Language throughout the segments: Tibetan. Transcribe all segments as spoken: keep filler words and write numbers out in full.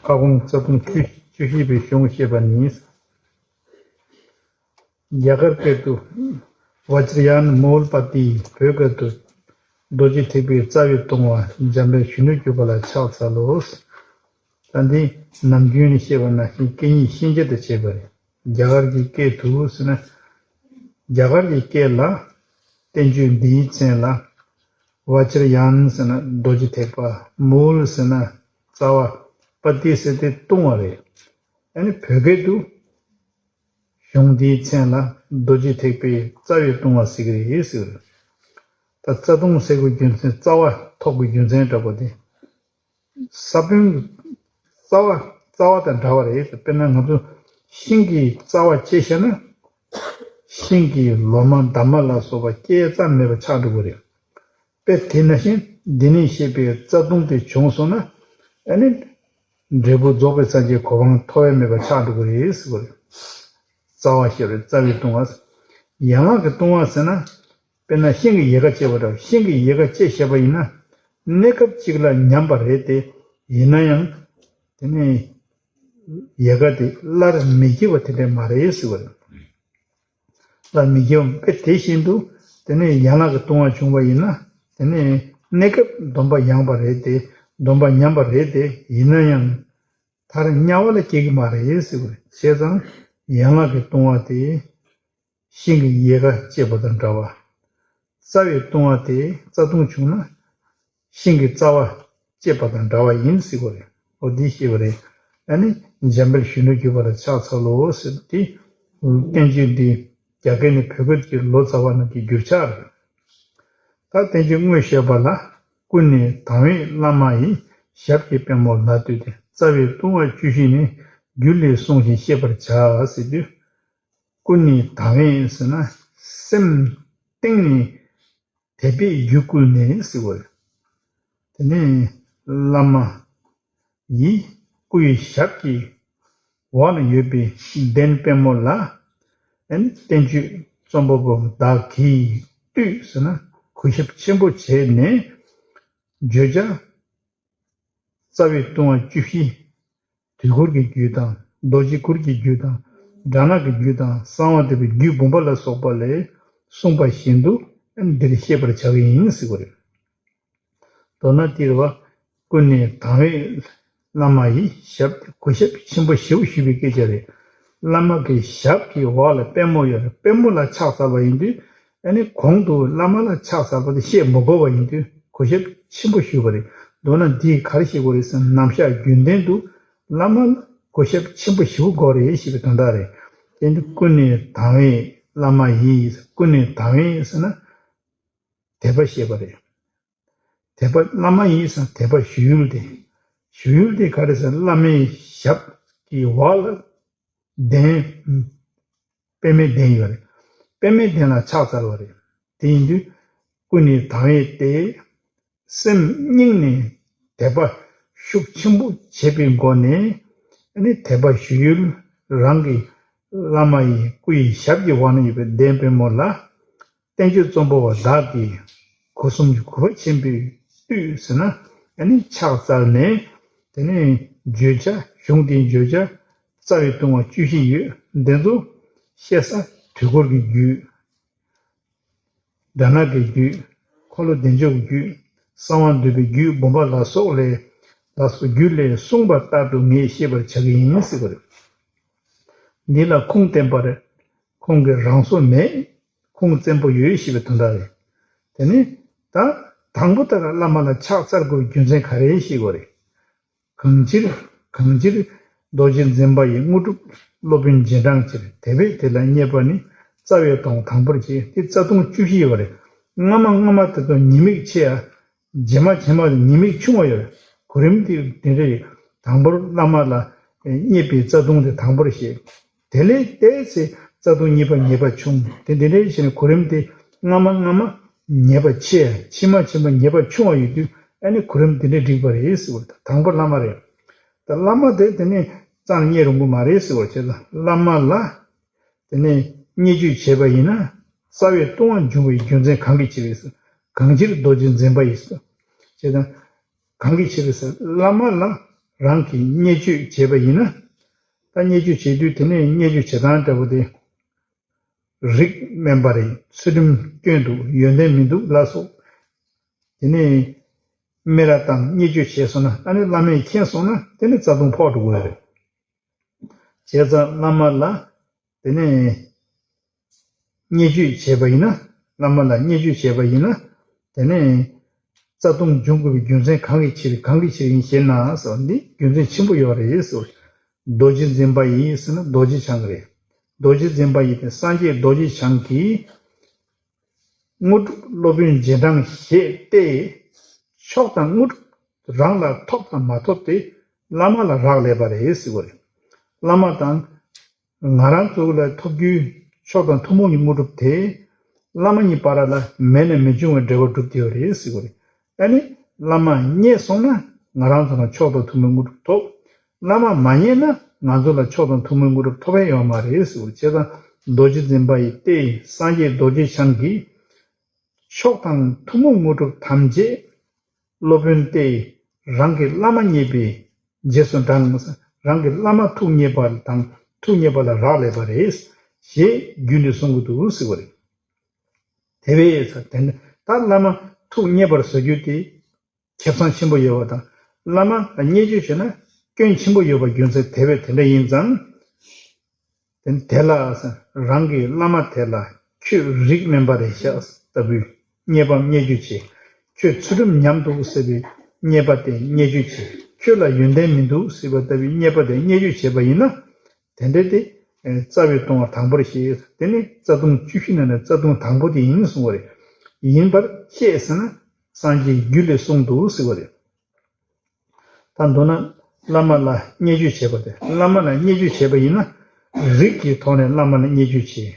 ཁ་སྐོང་རྩ་ལྟུང་བཅུ་བཅུ་བཞི་པའི་གཞུང་བཤད་པ་ནི། རྒྱ་གར་སྐད་དུ། བ་ཅྲ་ཡཱན་མོའུ་ལ་པ་ཏི། བོད་སྐད་དུ། རྡོ་རྗེ་ཐེག་པའི་རྩ་བའི་ལྟུང་བ་འཇམ་དཔལ་གཞོན་ནུར་གྱུར་པ་ལ་ཕྱག་འཚལ་ལོ། ད་འདི་ནམ་རྒྱུན་ནས་བཤད་པ་ནང་བཞིན་སྐད་གཉིས་ཤན་སྦྱར་དུ་བྱས་པ་རེད། རྒྱ་གར་གྱི་སྐད་དུ་ཟེར་ན། རྒྱ་གར་གྱི་སྐད་ལ། བསྟན་བཅོས་འདིའི་མཚན་ལ། བ་ཅྲ་ཡཱན་ཟེར་ན་རྡོ་རྗེ་ཐེག་པ། མོའུ་ལ་ཟེར་ན་རྩ་བ། པ་ཏི་ཟེར་དེ་ལྟུང་བ་རེད། ཨ་ནི་བོད་སྐད་དུ། གཞུང་འདིའི་མཚན་ལ་རྡོ་རྗེ་ཐེག་པའི་རྩ་བའི་ལྟུང་བ་ཟེར་གྱི་རེད་ཟེར། ད་རྩ་ལྟུང་ཟེར་དགོས་རྒྱུ་མཚན་རྩ་བ་ཐོགས་པའི་རྒྱུ་མཚན་འདྲ་པོ་དེ། ས་བོན་གྱི་རྩ་བ་རྩ་བ་དང་འདྲ་བ་རེད། དཔེར་ན་ང་ཚོ་ཤིང་གི་རྩ་བ་བཅད་བཞག་ན། ཤིང་གི་ལོ་མ་འདབ་མ་ལ་སོགས་པ་སྐྱེ་ཙམ་མེད་པ་ཆགས་འགྲོ་གི་རེད། དཔེ་དེ་ནང་བཞིན་འདི་ནས་བཤད་པའི་རྩ་ལྟུང་དེ་བྱུང་སོང་ན། ཨ་ནི་འབྲས་བུ་རྫོགས་པའི་སངས་རྒྱས་གོ་འཕང་ཐོབ་པ་མེད་པ་ཆགས་འགྲོ་གི་རེད་ཟེར་བ་རེད། རྩ་བ་ཞེས་པའི་རྩ་བའི་ལྟུང་བ། ཡན་ལག་གི་ལྟུང་བ་ཟེར་ན། དཔེར་ན་ཤིང་གི་ཡལ་ག་བཅད་པ་འདྲ་བ། ཤིང་གི་ཡལ་ག་བཅད་བཞག་པ་ཡིན་ན། གནས་སྐབས་གཅིག་ལ་ཉམས་པ་རེད་དེ། ཡིན་ན་ཡང་། དེ་ནས་ཡལ་ག་དེ་སླར་མི་སྐྱེ་བ་དེ་འདྲ་མ་རེད་ཟེར་བ་རེད། སླར་མི་སྐྱེ་བ་དཔེ་དེ་བཞིན་དུ། དེ་ནས་ཡན་ལག་གི་ལྟུང་བ་བྱུང་བ་ཡིན་ན། དེ་ནས་གནས་སྐབས་སྡོམ་པ་ཡངས་པ་རེད་དེ། སྡོམ་པ་ཉམས་པ་རེད་དེ། ཡིན་ན་ཡང་། མཐར་དམྱལ་བ་ལ་སྐྱེ་གི་མ་རེད་ཟེར་བ་རེད། བྱས་ཙང་ཡན་ལག་གི་ལྟུང་བ་དེ། ཤིང་གི་ཡལ་ག་བཅད་པ་དང་འདྲ་བ། རྩ་བའི་ལྟུང་བ་དེ་རྩ་ལྟུང་བྱུང་ན། ཤིང་གི་རྩ་བ་བཅད་པ་དང་འདྲ་བ་ཡིན་ཟེར་བ་རེད། འོ་འདི་ཤེས་པ་རེད། ཨ་ནི་འཇམ་དཔལ་གཞོན་ནུར་གྱུར་པ་ལ་ཕྱག་འཚལ་ལོ་ཟེར་དེ། བསྟན་བཅོས་འདི་རྒྱ་སྐད་ནས་བོད་སྐད་ཀྱི་ལོ་ཙཱ་བ་རྣམས་ཀྱི་བསྒྱུར་ཕྱག་རེད། ད་བསྟན་བཅོས་དངོས་བཤད་པ་ལ། ཀུན་ནས་དང་བས་བླ་མ་ཡི། ཞབས་ཀྱི་པད་མོ་ལ་བཏུད་དེ། རྩ་བའི་ལྟུང་བ་བཅུ་བཞི་ནི། རྒྱུད་ལས་གསུངས་ཤིང་བཤད་པར་བྱ་ཟེར་དུས། ཀུན་ནས་དང་བས་ཟེར་ན་སེམས་གཏིང་ནས་དད་པས་རྒྱུད་བསྐུལ་ནས་ཟེར་བ་རེད། དེ་ནས་བླ་མ་ཡི་སྐུའི་ཞབས་ཀྱི་འོག་ན་ཡོད་པའི་གདན་པད་མོ་ལ། ཨ་ནི་བསྟན་བཅོས་རྩོམ་པ་པོ་བདག་གིས་བཏུད་ཟེར་ན་གུས་ཞབས་ཆེན་པོ་བྱས་ནས་བརྗོད་བྱ། རྩ་བའི་ལྟུང་བ་བཅུ་བཞི། དུས་འཁོར་གྱི་རྒྱུད་དང་། རྡོ་རྗེ་གུར་གྱི་རྒྱུད་དང་། དགྲ་ནག་གི་རྒྱུད་དང་། གསང་བ་འདུས་པའི་རྒྱུད་འབུམ་པ་ལ་སོགས་པ་ལས་གསུངས་པ་བཞིན་དུ་འདིར་བཤད་པར་བྱ་བ་ཡིན་ཟེར་བ་རེད། མདོར་ན་འདིར་བ། ཀུན་ནས་དང་བས་བླ་མ་ཡི་ཞབས། གུས་ཞབས་ཆེན་པོ་ཞེ་པོ་ཞུས་པའི་སྐད་ཆ་རེད། བླ་མ་གི་ཞབས་ཀྱི་འོག་ལ་པད་མོ་ཡོད་རེད། པད་མོ་ལ་ཕྱག་འཚལ་བ་ཡིན་དུས། ཨ་ནི་གོང་དུ་བླ་མ་ལ་ཕྱག་འཚལ་བ་དེ་བཤད་མི་དགོས་པ་ཡིན་དུས་གུས་ཞབས་ཆེན་པོ་ཞུས་པ་རེད། མདོར་ན་འདིས་ག་རེ་བཤད་དགོས་རེད་ཟེར་ན། རྣམ་གཞག་རྒྱུན་ལྡན་དུ་བླ་མ་ལ་གུས་ཞབས་ཆེན་པོ་ཞེ་པོ་དགོས་རེད་ཞེས་པའི་དོན་དག་རེད། དེ་ནི་ཀུན་ནས་དང་བས་བླ་མ་ཡི། ཀུན་ནས་དང་བས་ཟེར་ན་དད་པ་བཤད་པ་རེད། དད་པ་བླ་མ་ཡི་ཟེར་ན་དད་པ་ཞུ་ཡུལ་དེ། ཞུ་ཡུལ་དེ་ག་རེ་ཟེར་ན། བླ་མའི་ཞབས་ཀྱི་འོག་ལ་གདན། པདྨའི་གདན་ཡོད་རེད། པདྨའི་གདན་ལ་ཕྱག་འཚལ་བ་རེད། དེ་ཡིན་དུས་ཀུན་ནས་དང་བས་ཏེ། སེམས་གཉིས་ནས་དད་པ་ཤུགས་ཆེན་པོ་བྱེད་པའི་སྒོ་ནས། ཨ་ནི་དད་པ་ཞུ་ཡུལ་རང་གི་བླ་མ་ཡི་སྐུ་ཡི་ཞབས་ཀྱི་འོག་ན་ཡོད་པའི་གདན་པད་མོ་ལ། བསྟན་བཅོས་རྩོམ་པ་པོ་བདག་གིས་སྒོ་གསུམ་གྱི་གུས་པ་ཆེན་པོས་བཏུད་ཟེར་ན། ཨ་ནི་ཕྱག་འཚལ་ནས། དེ་ནས་བརྗོད་བྱ། གཞུང་དེའི་བརྗོད་བྱ། རྩ་བའི་ལྟུང་བ་བཅུ་བཞི་ཡོད། འདི་ཚོ་བཤད་ས་དུས་འཁོར་གྱི་རྒྱུད། དགྲ་ནག་གི་རྒྱུད། འཁོར་ལོ་བདེ་མཆོག་གི་རྒྱུད། གསང་བ་འདུས་པའི་རྒྱུད་འབུམ་པ་ལ་སོགས་ལས། ལ་སོགས་རྒྱུད་ལས་གསུངས་པ་ལྟར་དུ་ངས་བཤད་པར་བྱ་གི་ཡིན་ཟེར་བ་རེད། འདི་ལ་ཁུངས་བསྟན་པ་རེད། ཁུངས་ཀྱི་རང་བཟོ་མེད། ཁུངས་བཙན་པོ་ཡོད་ཞེས་པའི་དོན་དག་རེད། དེ་ནི་ད་དང་པོ་ལྟར་བླ་མ་ལ་ཕྱག་འཚལ་དགོས་རྒྱུ་མཚན་ག་རེ་ཞེས་པ་རེད། གང་ཕྱིར་གང་ཕྱིར་རྡོ་རྗེ་འཛིན་པ་ཡི། དངོས་གྲུབ་སློབ་དཔོན་རྗེས་འབྲང་ཕྱིར། དད་པས་དེ་ལ་མཉེས་པ་ནི། རྩ་བའི་ལྟུང་དང་པོར་བྱེད། དེ་རྩ་ལྟུང་བཅུ་བཞི་ཡོད་པ་རེད། སྔ་མ་སྔ་མ་དེ་ཚོ་ཉེས་དམིགས་ཆེ་ཡ། རྗེས་མ་རྗེས་མ་དེ་ཉེས་དམིགས་ཆུང་བ་ཡོད་རེད། གོ་རིམ་དེ་དེ་འདྲ་རེད། དང་པོར་བླ་མ་ལ་མཉེས་པའི་རྩ་ལྟུང་དེ་དང་པོར་བྱེད། དེ་ལས་བལྟས་ཚེ་རྩ་ལྟུང་གཉིས་པ་ཉེས་པ་ཆུང་། དེ་འདི་འདྲའི་བྱས་ནས་གོ་རིམ་དེ་སྔ་མ་སྔ་མ་ཉེས་པ་ཆེ། ཕྱི་མ་ཕྱི་མ་ཉེས་པ་ཆུང་བ་ཡོད་དུས། ཨ་ནི་གོ་རིམ་དེ་འདྲའི་འགྲིག་པ་རེད་ཟེར་བ་དང་། དང་པོ་བླ་མ་རེད། ད་བླ་མ་དེ་དེ་ནས་རྩ་ནས་མཉེས་རུང་པོ་མ་རེད་ཟེར་བ་བྱས་ཙང་། བླ་མ་ལ་དེ་ནས་བརྙས་བཅོས་བྱས་པ་ཡིན་ན། རྩ་བའི་ལྟུང་བ་འབྱུང་བའི་རྒྱུ་མཚན་གང་གི་ཕྱིར་རེད་ཟེར། གང་ཕྱིར་རྡོ་རྗེ་འཛིན་པ་ཡི་ཟེར། བྱས་ཙང་། གང་གི་ཕྱིར་ཟེར། བླ་མ་ལ་ རང་གིས་བརྙས་བཅོས་བྱས་པ་ཡིན་ན། ད་བརྙས་བཅོས་བྱེད་དུས་དེ་ནས་བརྙས་བཅོས་བྱེད་སྟངས་འདྲ་པོ་དེ། རིགས་དམན་པ་རེད། ཚུལ་ཁྲིམས་སྐྱོན་འདུག་ཡོན་ཏན་མི་འདུག་ལ་སོགས། དེ་ནས་སྨད་ར་བཏང་བརྙས་བཅོས་བྱས་སོང་ན། ཨ་ནི་བླ་མས་མཁྱེན་སོང་ན་དེ་ནི་རྩ་ལྟུང་ཕོག་འགྲོ་གི་རེད། བྱས་ཙང་བླ་མ་ལ་དེ་ནས་བརྙས་བཅོས་བྱས་པ་ཡིན་ན། བླ་མ་ལ་བརྙས་བཅོས་བྱས་པ་ཡིན་ན། དེ་ནས་རྩ་ལྟུང་འབྱུང་དགོས་པའི་རྒྱུ་མཚན་གང་གི་ཕྱིར་གང་གི་ཕྱིར་ཡིན་ཞེ་ན་ཟེར་བ་འདི་རྒྱུ་མཚན་ཆེན་པོ་ཡོད་རེད་ཟེར། རྡོ་རྗེ་འཛིན་པ་ཡིས་ཟེར་ན་རྡོ་རྗེ་འཆང་གི་རེད། རྡོ་རྗེ་འཛིན་པ་ཡིས་དེ་སངས་རྒྱས་རྡོ་རྗེ་འཆང་གིས། དངོས་གྲུབ་སློབ་དཔོན་རྗེས་འབྲང་བཞེས་ཏེ། མཆོག་དང་དངོས་གྲུབ་རང་ལ་ཐོབ་དང་མ་ཐོབ་དེ་བླ་མ་ལ་རག་ལས་པ་རེད་ཟེར་བ་རེད། བླ་མ་དང་ང་རང་ཚོ་ལ་ཐོབ་རྒྱུའི་མཆོག་དང་ཐུན་མོང་གི་དངོས་གྲུབ་དེ། བླ་མ་གཉིས་བར་ལ་མེད་ནས་མི་འབྱུང་བའི་འབྲེལ་བ་གྲུབ་བསྡད་པ་རེད་ཟེར་བ་རེད། ཨ་ནི་བླ་མ་རྙེད་སོང་ན་ང་རང་ཚོ་ལ་མཆོག་དང་ཐུན་མོང་དངོས་གྲུབ་ཐོབ། བླ་མ་མ་རྙེད་ན་ང་ཚོ་ལ་མཆོག་དང་ཐུན་མོང་དངོས་གྲུབ་ཐོབ་ཡ་ཡོད་མ་རེད་ཟེར་བ། བྱས་ཙང་རྡོ་རྗེ་འཛིན་པ་ཡི་སྟེ་སངས་རྒྱས་རྡོ་རྗེ་འཆང་གིས། མཆོག་དང་ཐུན་མོང་དངོས་གྲུབ་ཐམས་ཅད་སློབ་དཔོན་ཏེ། རང་གི་བླ་མ་མཉེས་པའི་རྗེས་སུ་འབྲང་། རང་གི་བླ་མ་ཐུགས་མཉེས་པ་དང་ཐུགས་མཉེས་པ་ལ་རག་ལས་པ་རེད་ཞེས་རྒྱུད་ནས་གསུང་གི་འདུག་ཟེར་བ་རེད། དེ་བས་ད་བླ་མ་ཐུགས་མཉེས་པར་བཟོ་རྒྱུ་དེ་ཁེ་བཟང་ཆེན་པོ་ཡོད་པ་དང་། བླ་མ་ལ་བརྙས་བཅོས་བྱས་ན་སྐྱོན་ཆེན་པོ་ཡོད་པ་རྒྱུ་མཚན་དེ་བས་དེ་འདྲ་ཡིན་ཙང་། དེ་དེ་ལ་རང་གི་བླ་མ་དེ་ལ་ཁྱོད་རིགས་དམན་པ་རེད་ཤག་ལྟ་བུའི་བརྙས་པ་བརྙས་བཅོས་བྱས། ཁྱོད་ཚུལ་ཁྲིམས་ཉམས་འདུག་ཟེར་བའི་བརྙས་པ་དེ་བརྙས་བཅོས་བྱས། ཁྱོད་ལ་ཡོན་ཏན་མི་འདུག་ཟེར་བ་ལྟ་བུའི་བརྙས་པ་དེ་བརྙས་བཅོས་བྱས་པ་ཡིན་ན། དེ་འདྲ་དེ་རྩ་བའི་ལྟུང་བ་དང་པོར་བཤད། དེ་ནི་རྩ་ལྟུང་བཅུ་བཞི་ནང་ནས་རྩ་ལྟུང་དང་པོ་དེ་ཡིན་གསུངས་པ་རེད། ཡིན་པར་བཤད་ཟེར་ན་སངས་རྒྱས་རྒྱུད་ལས་གསུངས་འདུག་ཟེར་བ་རེད། ད་མདོར་ན་བླ་མ་ལ་བརྙས་བཅོས་བྱས་པ་དེ། བླ་མ་ལ་བརྙས་བཅོས་བྱས་པ་ཡིན་ན། རིགས་ཀྱི་ཐོག་ནས་བླ་མ་ལ་བརྙས་བཅོས་བྱས།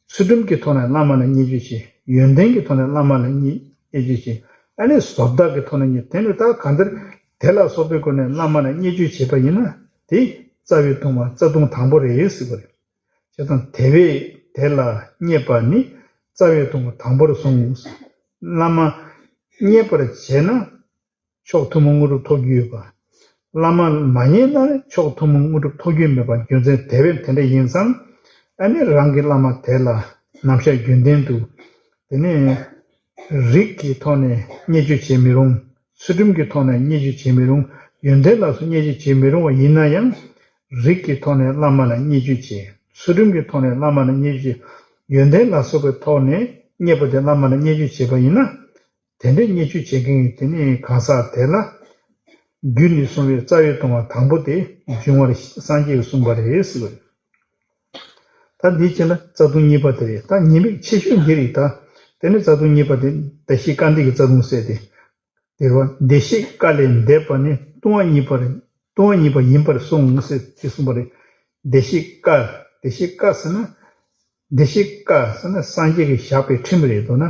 ཚུལ་ཁྲིམས་ཀྱི་ཐོག་ནས་བླ་མ་ལ་བརྙས་བཅོས་བྱས། ཡོན་ཏན་གྱི་ཐོག་ནས་བླ་མ་ལ་བརྙས་བཅོས་བྱས། ཨ་ནི་བཟོ་ལྟ་གི་ཐོག་ནས་བརྙས། དེ་ནི་ད་གང་ལྟར་དེ་ལ་སོགས་པའི་སྒོ་ནས་བླ་མ་ལ་བརྙས་བཅོས་བྱས་པ་ཡིན་ན། དེ་རྩ་བའི་ལྟུང་བ་རྩ་ལྟུང་དང་པོ་རེད་ཟེར་བ་རེད། བྱས་ཙང་དེ་བས་དེ་ལ་བརྙས་པ་ནི་རྩ་བའི་ལྟུང་བ་དང་པོར་སོང་། བླ་མ་མཉེས་པར་བྱས་ན། མཆོག་ཐུན་མོང་དངོས་གྲུབ་ཐོབ་རྒྱུ་ཡོད་པ། བླ་མ་མ་མཉེས་ན་མཆོག་ཐུན་མོང་དངོས་གྲུབ་ཐོབ་རྒྱུ་མེད་པ་རྒྱུ་མཚན་དེ་བས་དེ་འདྲ་ཡིན་ཙང་། ཨ་ནི་རང་གི་བླ་མ་དེ་ལ་ནམ་ཞག་རྒྱུན་ལྡན་དུ། དེ་ནས་རིགས་ཀྱི་ཐོག་ནས་བརྙས་བཅོས་བྱེད་མི་རུང་། ཚུལ་ཁྲིམས་ཀྱི་ཐོག་ནས་བརྙས་བཅོས་བྱེད་མི་རུང་། ཡོན་ཏན་ལ་སོགས་བརྙས་བཅོས་བྱེད་མི་རུང་བ་ཡིན་ན་ཡང་། རིགས་ཀྱི་ཐོག་ནས་བླ་མ་ལ་བརྙས་བཅོས་བྱེད། ཚུལ་ཁྲིམས་ཀྱི་ཐོག་ནས་བླ་མ་ལ་བརྙས་བཅོས་བྱེད། ཡོན་ཏན་ལ་སོགས་པའི་ཐོག་ནས་བརྙས་པ་དེ་བླ་མ་ལ་བརྙས་བཅོས་བྱེད་པ་ཡིན་ན། དེ་འདྲའི་བརྙས་བཅོས་བྱེད་མཁན་གྱི་དེ་ནི་གང་ཟག་དེ་ལ། རྒྱུད་ནས་གསུངས་པའི་རྩ་བའི་ལྟུང་བ་དང་པོ་དེ་འབྱུང་བར་སངས་རྒྱས་ཀྱིས་གསུངས་པ་རེད་ཟེར་བ་རེད། ད་འདིའི་རྗེས་ལ་རྩ་ལྟུང་གཉིས་པ་དེ་རེད། ད་ཉེས་དམིགས་ཆེ་ཤོས་འདི་རེད། ད་དེ་ ནི་རྩ་ལྟུང་གཉིས་པ་དེ་བདེ་གཤེགས་སྐལ་ལྡན་གྱི་རྩ་ལྟུང་ཟེར་ཏེ། དེ་བ་བདེ་གཤེགས་སྐལ་ལས་འདས་པ་ནི་ལྟུང་བ་གཉིས་པ་རེད། ལྟུང་བ་གཉིས་པ་ཡིན་པར་གསུངས་ཟེར་ཏེ་གསུངས་པ་རེད། བདེ་གཤེགས་སྐལ། བདེ་གཤེགས་སྐལ་ཟེར་ན། བདེ་གཤེགས་སྐལ་ཟེར་ན་སངས་རྒྱས་ཀྱིས་བཞག་པའི་ཁྲིམས་རེད་འདུག་ན།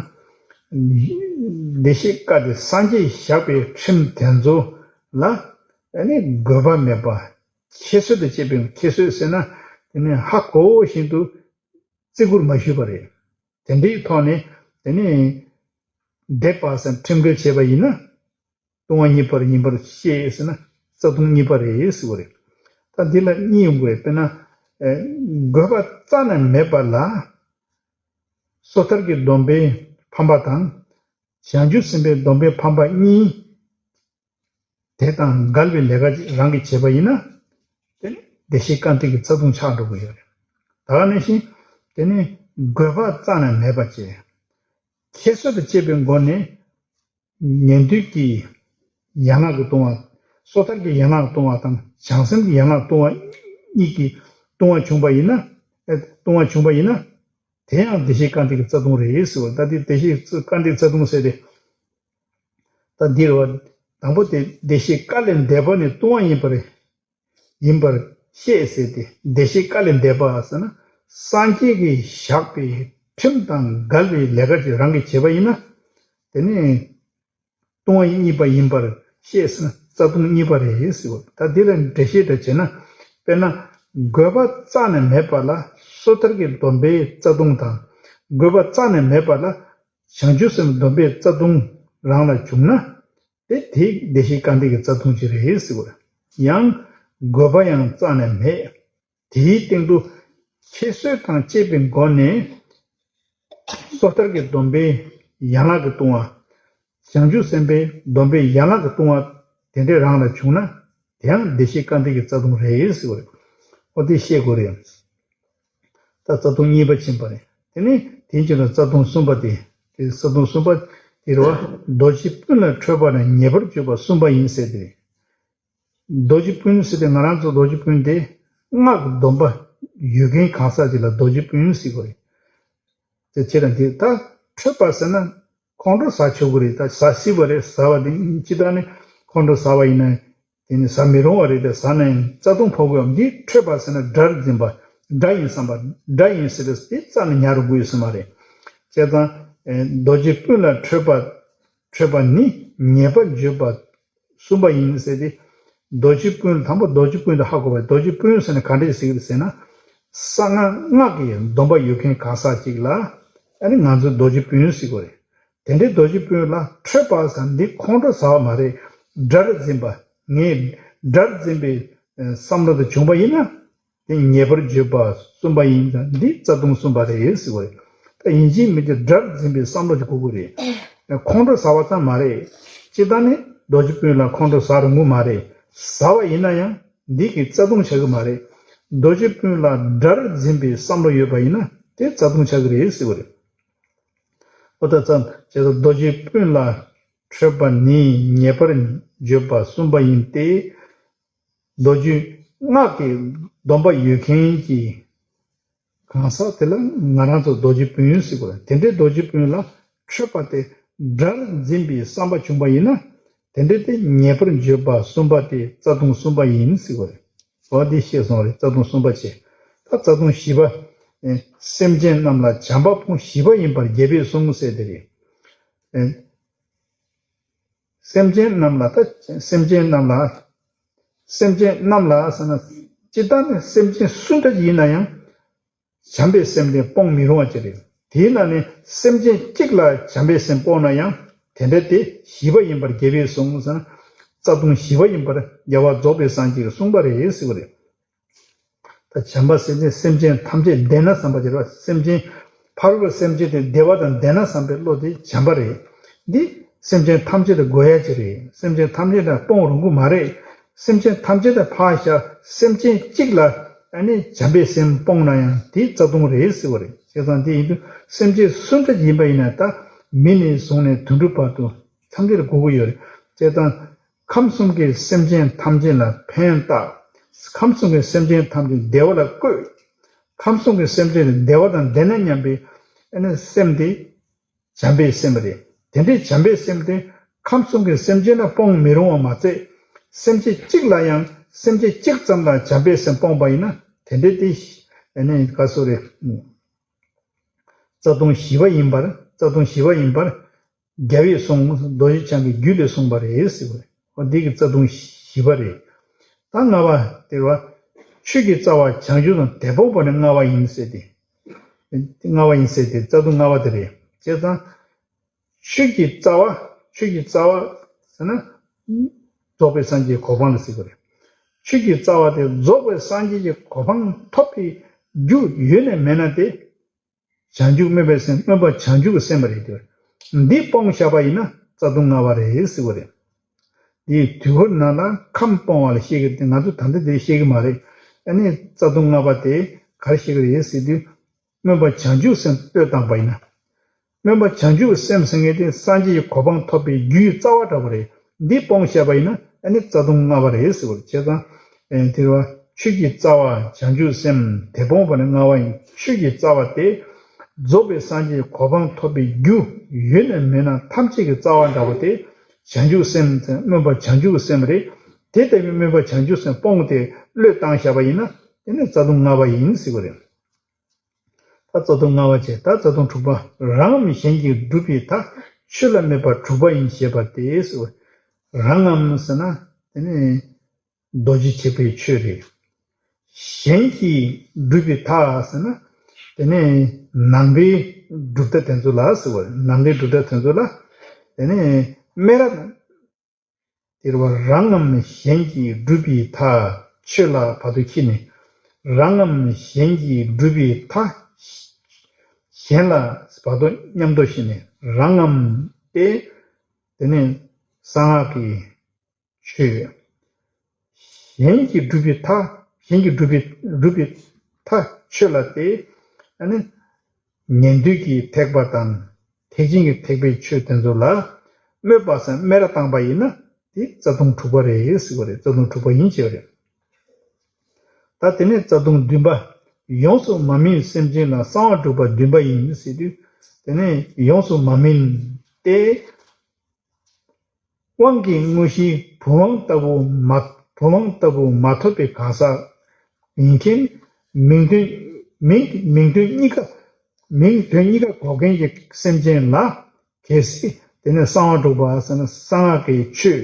བདེ་གཤེགས་སྐལ་དེ་སངས་རྒྱས་བཞག་པའི་ཁྲིམས་དེ་ཚོ་ལ་ཨ་ནི་དགོས་པ་མེད་པ། ཁྱད་གསོད་དང་བཅས་པའི། ཁྱད་གསོད་ཟེར་ན་དེ་ནི་ཧ་གོ་བཞིན་དུ་བརྩི་བཀུར་མ་ཞུས་པ་རེད། དེ་འདྲའི་ཐོག་ནས་དེ་ནི་འདས་པ་ཟེར་ཁྲིམས་འགལ་བྱས་པ་ཡིན་ན། ལྟུང་བ་གཉིས་པར་ཡིན་པར་ཤེས་ཟེར་ན་རྩ་ལྟུང་གཉིས་པ་རེད་ཟེར་བ་རེད། ད་འདི་ལ་གཉིས་ཡོང་གི་རེད། དཔེར་ན། ཨེ། དགོས་པ་རྩ་ནས་མེད་པ་ལ། སོ་ཐར་གྱི་སྡོམ་པའི་ཕམ་པ་དང་། བྱང་ཆུབ་སེམས་དཔའི་སྡོམ་པའི་ཕམ་པ་གཉིས། དེ་དང་འགལ་བའི་ལས་ཀ་ཅིག་རང་གིས་བྱས་པ་ཡིན་ན། དེ་ནི་བདེ་གཤེགས་སྐལ་ལྡན་གྱི་རྩ་ལྟུང་ཆགས་འགྲོ་གི་ཡོད་རེད། ད་ག་ནང་བཞིན། དེ་ནི་དགོས་པ་རྩ་ནས་མེད་པ་བྱས། ཁྱད་གསོད་དང་བཅས་པའི་སྒོ་ནས། ཉན་ཐོས་ཀྱི་ཡན་ལག་གི་ལྟུང་བ། སོ་ཐར་གྱི་ཡན་ལག་ལྟུང་བ་དང་བྱང་སེམས་ཀྱི་ཡན་ལག་ལྟུང་བ་གཉིས་ཀྱི་ལྟུང་བ་བྱུང་བ་ཡིན་ན། ཨེ། ལྟུང་བ་བྱུང་བ་ཡིན་ན། དེ་ཡང་བདེ་གཤེགས་སྐལ་ལྡན་གྱི་རྩ་ལྟུང་རེད་ཟེར་བ། ད་དེ་བདེ་གཤེགས་སྐལ་ལྡན་རྩ་ལྟུང་ཟེར་ཏེ། ད་འདི་རེད་བ། དང་པོ་དེ་བདེ་གཤེགས་སྐལ་ལས་འདས་པ་ནི་ལྟུང་བ་ཡིན་པ་རེད། ཡིན་པར་ཤེས་ཟེར་ཏེ། བདེ་གཤེགས་སྐལ་ལས་འདས་པ་ཟེར་ན། སངས་རྒྱས་ཀྱིས་བཞག་པའི་ཁྲིམས་དང་འགལ་བའི་ལས་ཀ་ཅིག་རང་གིས་བྱས་པ་ཡིན་ན། དེ་ནི་ལྟུང་བ་གཉིས་པ་ཡིན་པར་ཤེས་ཟེར་ན་རྩ་ལྟུང་གཉིས་པ་རེད་ཟེར་བ། ད་འདི་ལ་འགྲེལ་བཤད་འདྲ་བྱས་ན། དཔེར་ན། དགོས་པ་རྩ་ནས་མེད་པ་ལ་སོ་ཐར་གྱི་སྡོམ་པའི་རྩ་ལྟུང་དང་། དགོས་པ་རྩ་ནས་མེད་པ་ལ་བྱང་ཆུབ་སེམས་སྡོམ་པའི་རྩ་ལྟུང་རང་ལ་བྱུང་ན། དེ་དེ་བདེ་གཤེགས་སྐལ་ལྡན་གྱི་རྩ་ལྟུང་ཅིག་རེད་ཟེར་བ། ཡང་དགོས་པ་ཡང་རྩ་ནས་མེད། དེའི་སྟེང་དུ་ཁྱད་གསོད་དང་བཅས་པའི་སྒོ་ནས་སོ་ཐར་གྱི་སྡོམ་པའི་ཡན་ལག་གི་ལྟུང་བ། བྱང་ཆུབ་སེམས་དཔའི་སྡོམ་པའི་ཡན་ལག་གི་ལྟུང་བ་དེ་འདྲས་རང་ལ་བྱུང་ན་དེ་ཡང་བདེ་གཤེགས་སྐལ་ལྡན་གྱི་རྩ་ལྟུང་རེད་ཟེར་བ་རེད། ཨོ་དེ་ཤེས་དགོས་རེད། ད་རྩ་ལྟུང་གཉིས་པ་ཕྱིན་པ་རེད། དེ་ནས་དེའི་རྗེས་ལ་རྩ་ལྟུང་གསུམ་པ་དེ། དེ་རྩ་ལྟུང་གསུམ་པ་དེ་རེད་བ། རྡོ་རྗེ་སྤུན་ལ་ཁྲོས་པ་ན་ཉེས་པར་བརྗོད་པ་གསུམ་པ་ཡིན་ཟེར་དེ་རེད། རྡོ་རྗེ་སྤུན་ཟེར་ཏེ་ང་རང་ཚོ་རྡོ་རྗེ་སྤུན་དེ་སྔགས་ཀྱི་སྡོམ་པ་ཡོད་མཁན་གང་ཟག་ཅིག་ལ་རྡོ་རྗེ་སྤུན་ཟེར་གྱི་རེད། དེ་ཁྱེད་རང་དེ་ད་ཁྲོས་པ་ཟེར་ན་ཁོང་ཁྲོ་ཟ་ཆོག་གི་རེད། ད་ཟ་སྲིད་པ་རེད། ཟ་བ་དེ་སྤྱིར་བཏང་ནི་ཁོང་ཁྲོ་ཟ་བ་ཡིན་ན་དེ་ནི་ཟ་མི་རུང་བ་རེད། དེ་ཟ་ན་ཡང་རྩ་ལྟུང་ཕོག་གི་ཡོད། འདི་ཁྲོས་པ་ཟེར་ན་དགྲར་འཛིན་པ། དགྲ་ཡིན་བསམ་པ། དགྲ་ཡིན་ཟེར་བས་དེ་རྩ་ནས་ཉར་དགོས་ཡོད་ས་མ་རེད། བྱས་ཙང་རྡོ་རྗེ་སྤུན་ལ་ཁྲོས་པ། ཁྲོས་པ་ནི་ཉེས་པར་བརྗོད་པ་གསུམ་པ་ཡིན་ཟེར་ཏེ། རྡོ་རྗེ་སྤུན། དང་པོ་རྡོ་རྗེ་སྤུན་དུ་ཧ་གོ་བས། རྡོ་རྗེ་སྤུན་ཟེར་ན་ག་འདྲས་ཟེར་གི་རེད་ཟེར་ན། གསང་སྔགས་ཀྱི་སྡོམ་པ་ཡོད་མཁན་གང་ཟག་ཅིག་ལ་ཨ་ནི་ང་ཚོས་རྡོ་རྗེ་སྤུན་ཟེར་གི་རེད། དེ་འདྲའི་རྡོ་རྗེ་སྤུན་ལ་ཁྲོས་པ་ཟེར་འདི་ཁོང་ཁྲོ་ཟ་བ་མ་རེད། དགྲར་འཛིན་པ། ངས་དགྲར་འཛིན་པའི་བསམ་བློ་དེ་བྱུང་བ་ཡིན་ན། དེ་ཉེས་པར་བརྗོད་པ་གསུམ་པ་ཡིན་ཙང་འདི་རྩ་ལྟུང་གསུམ་པ་རེད་ཟེར་བ་རེད། ད་ཡིན་གཅིག་མིན་གཅིག་དགྲར་འཛིན་པའི་བསམ་བློ་ཞིག་དགོས་ཀྱི་རེད། ཁོང་ཁྲོ་ཟ་བ་ཙམ་མ་རེད། སྤྱིར་བཏང་ནི་རྡོ་རྗེ་སྤུན་ལ་ཁོང་ཁྲོ་ཟ་རུང་གི་མ་རེད། ཟ་བ་ཡིན་ན་ཡང་འདི་གི་རྩ་ལྟུང་ཆགས་ཀྱི་མ་རེད། རྡོ་རྗེ་སྤུན་ལ་དགྲར་འཛིན་པའི་བསམ་བློ་ཡོད་པ་ཡིན་ན་དེ་རྩ་ལྟུང་ཆགས་ཀྱི་རེད་ཟེར་བ་རེད། ཨོ་ད་ཙམ་བྱས་ཙང་རྡོ་རྗེ་སྤུན་ལ་ཁྲོས་པ་ནི་ཉེས་པར་བརྗོད་པ་གསུམ་པ་ཡིན་ཏེ། རྡོ་རྗེ་སྔགས་ཀྱི་སྡོམ་པ་ཡོད་མཁན་གྱི་གང་ཟག་དེ་ལ་ང་རང་ཚོ་རྡོ་རྗེ་སྤུན་ཟེར་དགོས། དེ་འདྲའི་རྡོ་རྗེ་སྤུན་ལ་ཁྲོས་པ་དེ་དགྲར་འཛིན་པའི་བསམ་པ་བྱུང་བ་ཡིན་ན། དེ་འདྲའི་དེ་ཉེས་པར་བརྗོད་པ་གསུམ་པ་དེ་རྩ་ལྟུང་གསུམ་པ་ཡིན་ཟེར་དགོས། འོ་འདི་ཤེས་སོང་རེད། རྩ་ལྟུང་གསུམ་པ་བྱས། ད་རྩ་ལྟུང་བཞི་པ། ཨེ། སེམས་ཅན་རྣམས་ལ་བྱམས་པ་སྤོང་བཞི་པ་ཡིན་པར་རྒྱལ་པོས་གསུངས་ཟེར་དེ་རེད། ཨེ། སེམས་ཅན་རྣམས་ལ་ད་སེམས་ཅན་རྣམས་ལ། སེམས་ཅན་རྣམས་ལ་ཟེར་ན། སྤྱིར་བཏང་ནི་སེམས་ཅན་སུ་འདྲ་ཡིན་ན་ཡང་བྱམས་པའི་སེམས་དེ་སྤོང་མི་རུང་བ་ཅིག་རེད། དེས་ན་ནི་སེམས་ཅན་གཅིག་ལ་བྱམས་པའི་སེམས་སྤོང་ན་ཡང་དེ་འདྲ་དེ་བཞི་པ་ཡིན་པར་རྒྱལ་པོས་གསུངས་ཟེར་ན། རྩ་ལྟུང་བཞི་པ་ཡིན་པར་རྒྱལ་བ་རྫོགས་པའི་སངས་རྒྱས་ཀྱིས་གསུངས་པ་རེད་ཟེར་བ་རེད། ད་བྱམས་པ་ཟེར་ནས་སེམས་ཅན་ཐམས་ཅད་བདེ་ན་བསམ་པ་ཅིག་རེད་བ། སེམས་ཅན་ཕ་རོལ་པོའི་སེམས་ཅན་དེ་བདེ་བ་དང་ལྡན་ན་བསམ་པའི་བློ་དེ་བྱམས་པ་རེད། འདི་སེམས་ཅན་ཐམས་ཅད་དུ་དགོས་ཡ་ཅིག་རེད། སེམས་ཅན་ཐམས་ཅད་དུ་སྤོང་རུང་གི་མ་རེད། སེམས་ཅན་ཐམས་ཅད་དུ་ཕར་བཞག་སེམས་ཅན་གཅིག་ལ་ཨ་ནི་བྱམས་པའི་སེམས་སྤོང་ན་ཡང་དེ་རྩ་ལྟུང་རེད་ཟེར་བ་རེད། བྱས་ཙང་དེ་ཡིན་དུས་སེམས་ཅན་སུ་འདྲ་ཡིན་པ་ཡིན་ན་ད་མི་ནས་བཟུང་ནས་དུད་འགྲོ་བར་དུ་ཐམས་ཅད་ལ་དགོས་ཀྱི་ཡོད་རེད། བྱས་ཙང་། ཁམས་གསུམ་གྱི་སེམས་ཅན་ཐམས་ཅད་ལ་ཕན་བཏགས། ཁམས་གསུམ་གྱི་སེམས་ཅན་ཐམས་ཅད་བདེ་བ་ལ་བཀོད། ཁམས་གསུམ་གྱི་སེམས་ཅན་བདེ་བ་དང་ལྡན་ན་སྙམ་པའི་ཨ་ནི་སེམས་དེ་བྱམས་པའི་སེམས་རེད། དེ་འདྲའི་བྱམས་པའི་སེམས་དེ་ཁམས་གསུམ་གྱི་སེམས་ཅན་ལ་སྤོང་མི་རུང་བ་མ་ཚད། སེམས་ཅན་གཅིག་ལ་ཡང་སེམས་ཅན་གཅིག་ཙམ་ལ་བྱམས་པའི་སེམས་སྤོང་པ་ཡིན་ན་དེ་འདྲའི་དེ་ཨ་ནི་ག་སོ་རེད། རྩ་ལྟུང་བཞི་པ་ཡིན་པར། རྩ་ལྟུང་བཞི་པ་ཡིན་པར། རྒྱལ་བས་གསུངས། རྡོ་རྗེ་འཆང་གི་རྒྱུད་ལས་གསུངས་པ་རེད་ཟེར་བ་རེད། འོ་འདི་གི་རྩ་ལྟུང་བཞི་པ་རེད། ད་ལྔ་པ་དེ་བ། ཆོས་ཀྱི་རྩ་བ་བྱང་ཆུབ་དང་དེ་སྤོང་བ་ནི་ལྔ་པ་ཡིན་ཟེར་ཏེ། ལྔ་པ་ཡིན་ཟེར་ཏེ་རྩ་ལྟུང་ལྔ་པ་དེ་རེད། བྱས་ཙང་། ཆོས་ཀྱི་རྩ་བ། ཆོས་ཀྱི་རྩ་བ་ཟེར་ན། རྫོགས་པའི་སངས་རྒྱས་གོ་འཕང་ལ་ཟེར་གི་རེད། ཆོས་ཀྱི་རྩ་བ་དེ་རྫོགས་པའི་སངས་རྒྱས་ཀྱི་གོ་འཕང་ཐོབ་པའི་རྒྱུ་ཡོད་ནས་མེད་ན་དེ། བྱང་ཆུབ་སྨོན་པའི་སེམས། སྨོན་པ་བྱང་ཆུབ་ཀྱི་སེམས་པ་རེད་དེ། འདི་སྤོང་བཞག་པ་ཡིན་ན་རྩ་ལྟུང་ལྔ་པ་རེད་ཟེར་བ་རེད། འདིའི་དུས་འཁོར་ནང་ལ་ཁམས་སྤོང་བ་ལ་བཤད་ཀྱི་དེ་ང་ཚོ་ད་ལྟ་འདིར་བཤད་ཀྱི་མ་རེད། ཨ་ནི་རྩ་ལྟུང་ལྔ་པ་དེ་ག་རེ་བཤད་ཀྱི་རེད་ཟེར་དུས། སྨོན་པ་བྱང་ཆུབ་སེམས་བློས་བཏང་པ་ཡིན་ན། སྨོན་པ་བྱང་ཆུབ་སེམས་ཟེར་མཁན་དེ་སངས་རྒྱས་ཀྱི་གོ་འཕང་ཐོབ་པའི་རྒྱུའི་རྩ་བ་འདྲ་པོ་རེད། འདི་སྤོང་བྱས་པ་ཡིན་ན་ཨ་ནི་རྩ་ལྟུང་ལྔ་པ་རེད་ཟེར་བ་རེད། བྱས་ཙང་། ཨེ། དེ་བ། ཆོས་ཀྱི་རྩ་བ་བྱང་ཆུབ་སེམས་དེ་སྤོང་བ་ནི་ལྔ་པ་ཡིན། ཆོས་ཀྱི་རྩ་བ་དེ། རྫོགས་པའི་སངས་རྒྱས་ཀྱི་གོ་འཕང་ཐོབ་པའི་རྒྱུ་ཡོད་ནས་མེད་ན་ཐམས་ཅད་ཀྱི་རྩ་བ་འདྲ་པོ་དེ། བྱང་ཆུབ་སེམས་ཟེར་སྨོན་པ་བྱང་ཆུབ་ཀྱི་སེམས་རེད། དེ་ལྟ་བུའི་སྨོན་པ་བྱང་ཆུབ་སེམས་སྤོང་སྟེ་བློས་བཏང་བཞག་པ་ཡིན་ན་དེ་ནི་རྩ་ལྟུང་ལྔ་པ་ཡིན་ཟེར་བ་རེད། ད་རྩ་ལྟུང་ལྔ་པ་བྱས། ད་རྩ་ལྟུང་དྲུག་པ། རང་ངམ་གཞན་གྱིས་བསྒྲུབས་པའི་མཐའ། ཆོས་ལ་དམིགས་པ་དྲུག་པ་ཡིན་ཞེས་པ་སྟེ་ཟེར་བ། རང་ངམ་ཟེར་ན་དེ་ནི་རྡོ་རྗེ་ཐེག་པའི་ཆོས་རེད། གཞན་གྱིས་བསྒྲུབས་པའི་མཐའ་ཟེར་ན་དེ་ནི་ནང་པའི་སྒྲུབ་མཐའ་དེ་ཚོ་ལ་ཟེར་བ། ནང་པའི་སྒྲུབ་མཐའ་དེ་ཚོ་ལ་དེ་ནི་སྨད་ར། དེ་རེད་བ། རང་ངམ་གཞན་གྱིས་བསྒྲུབས་པའི་མཐའ། ཆོས་ལ་བར་དུ་ཁྱེར་ནས། རང་ངམ་གཞན་གྱིས་བསྒྲུབས་པའི་མཐའ། གཞན་ལ་བར་དུ་མཉམ་དུ་བྱས་ནས། རང་ངམ་སྟེ། དེ་ནས་གསང་སྔགས་ཀྱི་ཆོས། གཞན་གྱིས་བསྒྲུབས་པའི་མཐའ། གཞན་གྱིས་བསྒྲུབས་པའི་བསྒྲུབས་པའི་མཐའ་ཆོས་ལ་སྟེ། ཨ་ནི་ཉན་ཐོས་ཀྱི་ཐེག་པ་དང་། ཐེག་ཆེན་གྱི་ཐེག་པའི་ཆོས་དེ་ཚོ་ལ་སྨོད་པ་སམ་སྨད་ར་བཏང་པ་ཡིན་ན། དེ་རྩ་ལྟུང་དྲུག་པ་རེད་ཟེར་བ་རེད། རྩ་ལྟུང་དྲུག་པ་ཡིན་ཟེར་བ་རེད། ད་དེ་ནས་རྩ་ལྟུང་བདུན་པ། ཡོངས་སུ་མ་སྨིན་སེམས་ཅན་ལ། གསང་བ་སྒྲུབ་པ་བདུན་པ་ཡིན་ཟེར་དུས། དེ་ནས་ཡོངས་སུ་མ་སྨིན་ཏེ། དབང་གི་དངོས་གཞིའི་བུམ་དབང་ལྟ་བུ་མ། བུམ་དབང་ལྟ་བུ་མ་ཐོབ་པའི་གང་ཟག་ཡིན་མཁན། མིང་དོན། མིང་། མིང་དོན་གཉིས་ཀ་མིང་དོན་གཉིས་ཀ་གོ་མཁན་གྱི་སེམས་ཅན་ལ། གལ་སྲིད་དེ་ནས་གསང་བ་སྒྲུབ་པ་ཟེར་ན། གསང་སྔགས་ཀྱི་ཆོས་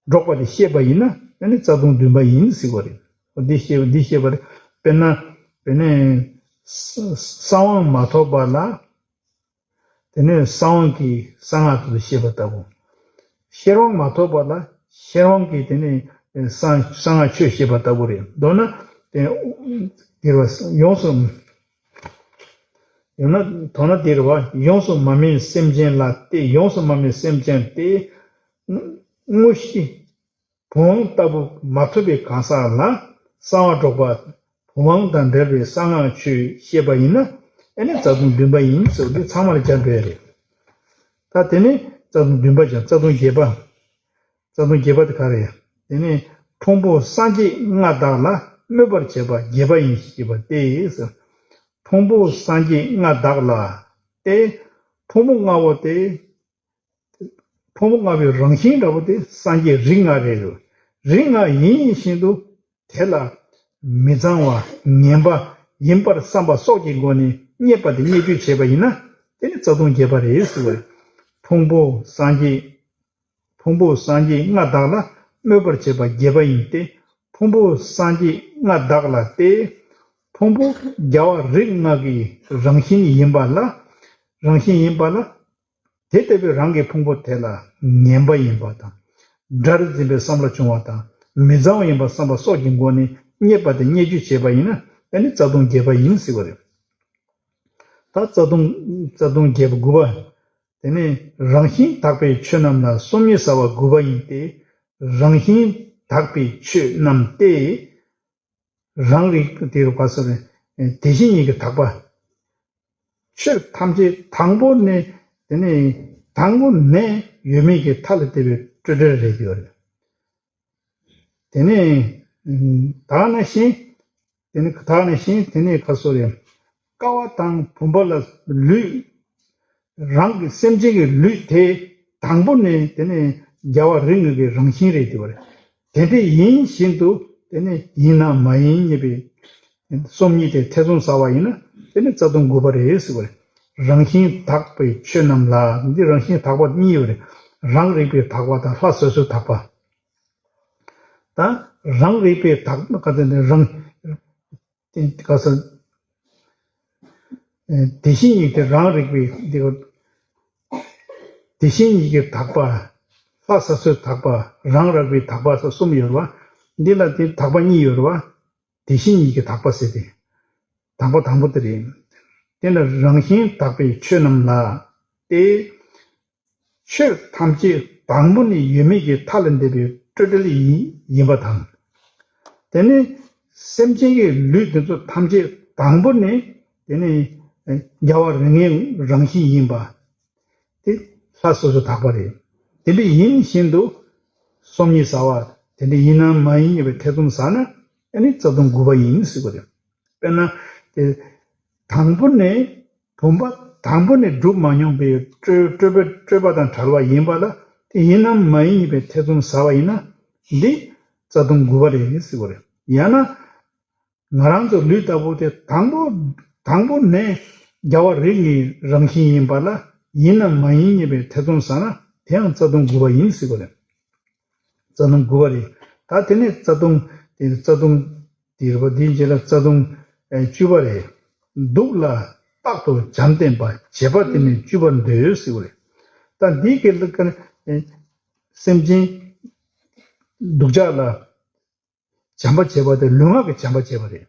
སྒྲོག་པ་དེ་བཤད་པ་ཡིན་ན། ཨ་ནི་རྩ་ལྟུང་བདུན་པ་ཡིན་ཟེར་བ་རེད། འོ་འདི་བཤད། འདི་བཤད་པ་རེད། དཔེར་ན། དེ་ནས་གསང་དབང་མ་ཐོབ་པ་ལ། དེ་ནས་གསང་དབང་གིས་གསང་སྔགས་དེ་ཚོ་བཤད་པ་ལྟ་བུ། ཤེར་དབང་མ་ཐོབ་པ་ལ་ཤེར་དབང་གིས་དེ་ནས་གསང་། གསང་སྔགས་ཆོས་བཤད་པ་ལྟ་བུ་རེད། མདོར་ན་དེ། དེ་རེད་བ། ཡོངས་སུ། ཡང་ན་དོན་ན་དེ་རེད་བ། ཡོངས་སུ་མ་སྨིན་སེམས་ཅན་ལ་སྟེ། ཡོངས་སུ་མ་སྨིན་སེམས་ཅན་སྟེ། དངོས་གཞི་བུམ་དབང་ལྟ་བུ་མ་ཐོབ་པའི་གང་ཟག་ལ་གསང་བ་སྒྲོག་པ། བུམ་དབང་དང་འབྲེལ་བའི་གསང་སྔགས་ཆོས་བཤད་པ་ཡིན་ན། ཨ་ནི་རྩ་ལྟུང་བདུན་པ་ཡིན་ཟེར་བ་འདི་ཚང་མ་ལ་སྦྱར་འགྲོ་ཡ་རེད། ད་དེ་ནས་རྩ་ལྟུང་བདུན་པ་སྦྱར། རྩ་ལྟུང་བརྒྱད་པ། རྩ་ལྟུང་བརྒྱད་པ་དེ་ག་རེ། དེ་ནས་ཕུང་པོ་སངས་རྒྱས་ལྔ་དག་ལ། སྨོད་པར་བྱེད་པ་བརྒྱད་པ་ཡིན་ཞེས་པ་སྟེ། ཕུང་པོ་སངས་རྒྱས་ལྔ་དག་ལ་སྟེ། ཕུང་པོ་ལྔ་པོ་དེ། ཕུང་པོ་ལྔ་པོའི་རང་བཞིན་འདྲ་པོ་དེ་སངས་རྒྱས་རིགས་ལྔ་རེད། རིགས་ལྔ་ཡིན་བཞིན་དུ་དེ་ལ་མི་གཙང་བ་ངན་པ་ཡིན་པར་བསམ་པ་སོགས་ཀྱི་སྒོ་ནས་རྙེད་པ་དེ་བརྙས་བཅོས་བྱས་པ་ཡིན་ན། དེ་ནི་རྩ་ལྟུང་བརྒྱད་པ་རེད་ཟེར་བ་རེད། ཕུང་པོ་སངས་རྒྱས། ཕུང་པོ་སངས་རྒྱས་ལྔ་དག་ལ། སྨོད་པར་བྱེད་པ་བརྒྱད་པ་ཡིན་ཏེ། ཕུང་པོ་སངས་རྒྱས་ལྔ་དག་ལ་སྟེ། ཕུང་པོ་རྒྱལ་བ་རིགས་ལྔ་གི་རང་བཞིན་ཡིན་པ་ལ། རང་བཞིན་ཡིན་པ་ལ། དེ་ལྟ་བུའི་རང་གི་ཕུང་པོ་དེ་ལ་ངན་པ་ཡིན་པ་དང་། དགྲར་འཛིན་པའི་བསམ་བློ་བྱུང་བ་དང་། མི་གཙང་བ་ཡིན་པར་བསམ་པ་སོགས་ཀྱི་སྒོ་ནས་རྙེད་པ་དེ་བརྙས་བཅོས་བྱས་པ་ཡིན་ན། ཨ་ནི་རྩ་ལྟུང་བརྒྱད་པ་ཡིན་ཟེར་བ་རེད། ད་རྩ་ལྟུང་། རྩ་ལྟུང་བརྒྱད་པ། དགུ་པ། དེ་ནི་རང་བཞིན་དག་པའི་ཆོས་རྣམས་ལ་སོམ་ཉི་ཟ་བ་དགུ་པ་ཡིན་ཏེ། རང་བཞིན་དག་པའི་ཆོས་རྣམས་ཏེ། རང་རིག་དེ་རུ་བ་སོ་རེ། དེ་བཞིན་ཉིད་ཀྱི་དག་པ། ཆོས་ཐམས་ཅད་དང་པོ་ནས། དེ་ནས་དང་པོ་ནས་ཡོད་མེད་ཀྱི་མཐའ་ལ་བལྟས་པའི་སྤྲོས་བྲལ་རེད་ཡོད་རེད། དེ་ནས་ད་ག་ནང་བཞིན། དེ་ནས་ད་ག་ནང་བཞིན་དེ་ནས་ཁ་སོ་རེ། ཀ་བ་དང་བུམ་པ་ལ་ལུས། རང་གི་སེམས་ཅན་གྱི་ལུས་དེ་དང་པོ་ནས་དེ་ནས་རྒྱལ་བ་རིགས་ལྔ་གི་རང་བཞིན་རེད་དེ་བ་རེད། དེ་འདྲ་ཡིན་བཞིན་དུ་དེ་ནས་ཡིན་ནམ་མ་ཡིན་སྙམ་པའི་སོམ་ཉི་དེ་ཐེ་ཚོམ་ཟ་བ་ཡིན་ན། དེ་ནི་རྩ་ལྟུང་དགུ་པ་རེད་ཟེར་བ་རེད། རང་བཞིན་དག་པའི་ཆོས་རྣམས་ལ། འདི་རང་བཞིན་དག་པ་གཉིས་ཡོད་རེད། རང་རིག་པའི་དག་པ་དང་ལྷ་སོ་སོའི་དག་པ། ད་རང་རིག་པའི་དག་པ་ག་ཚོད་ནས་རང་། དེ་ག་ས། དེ་བཞིན་ཉིད་དེ་རང་རིག་པའི་འདི། དེ་བཞིན་ཉིད་ཀྱི་དག་པ། ལྷ་ས་སོའི་དག་པ། རང་རིག་པའི་དག་པ་སོགས་གསུམ་ཡོད་རེད་བ། འདི་ལ་དེ་དག་པ་གཉིས་ཡོད་རེད་བ། དེ་བཞིན་ཉིད་ཀྱི་དག་པ་ཟེར་ཏེ། དང་པོ་དང་པོ་དེ་རེད། དེ་ལ་རང་བཞིན་དག་པའི་ཆོས་རྣམས་ལ་སྟེ། ཆོས་ཐམས་ཅད་དང་པོ་ནས་ཡོད་མེད་ཀྱི་མཐའ་ལ་འདས་པའི་སྤྲོས་བྲལ་ཡིན་ཡིན་པ་དང་། དེ་ནས་སེམས་ཅན་གྱི་ལུས་དེ་ཚོ་ཐམས་ཅད་དང་པོ་ནས་དེ་ནས་རྒྱལ་བ་རིགས་ལྔའི་རང་བཞིན་ཡིན་པ། དེ་ལྷ་སོ་སོ་དག་པ་རེད། དེ་འདྲ་ཡིན་བཞིན་དུ་སོམ་ཉི་ཟ་བ། དེ་འདྲ་ཡིན་ནམ་མ་ཡིན་སྙམ་པའི་ཐེ་ཚོམ་ཟ་ན། ཨ་ནི་རྩ་ལྟུང་དགུ་པ་ཡིན་ཟེར་བ་རེད། དཔེར་ན། དེ་དང་པོ་ནས་བུམ་པ་དང་པོ་ནས་གྲུབ་མ་མྱོང་པའི་སྤྲོས་སྤྲོས་པ་སྤྲོས་པ་དང་བྲལ་བ་ཡིན་པ་ལ། དེ་ཡིན་ནམ་མ་ཡིན་སྙམ་པའི་ཐེ་ཚོམ་ཟ་བ་ཡིན་ན། འདི་རྩ་ལྟུང་དགུ་པ་རེད་ཟེར་བ་རེད། ཡང་ན། ང་རང་ཚོ་ལུས་ལྟ་བུ་དེ་དང་པོ། དང་པོ་ནས་རྒྱལ་བ་རིགས་ལྔའི་རང་བཞིན་ཡིན་པ་ལ་ཡིན་ནམ་མ་ཡིན་སྙམ་པའི་ཐེ་ཚོམ་ཟ་ན། དེ་ཡང་རྩ་ལྟུང་དགུ་པ་ཡིན་ཟེར་བ་རེད། རྩ་ལྟུང་དགུ་པ་རེད། ད་དེ་ནས་རྩ་ལྟུང་། དེ་རྩ་ལྟུང་། དེ་རེད་པ། དེའི་རྗེས་ལ་རྩ་ལྟུང་བཅུ་པ་རེད། སྡུག་ལ་རྟག་ཏུ་བྱམས་བསྟེན་པ། བྱེད་པ་དེ་ནི་བཅུ་པར་འདོད་ཟེར་བ་རེད། ད་འདི་གི་ལ་ཀ་ནི། སེམས་ཅན་ སྡུག་ཅག་ལ་བྱམས་པ་བྱེད་པ་དེ་ལུས་ངག་གི་བྱམས་པ་བྱེད་པ་རེད།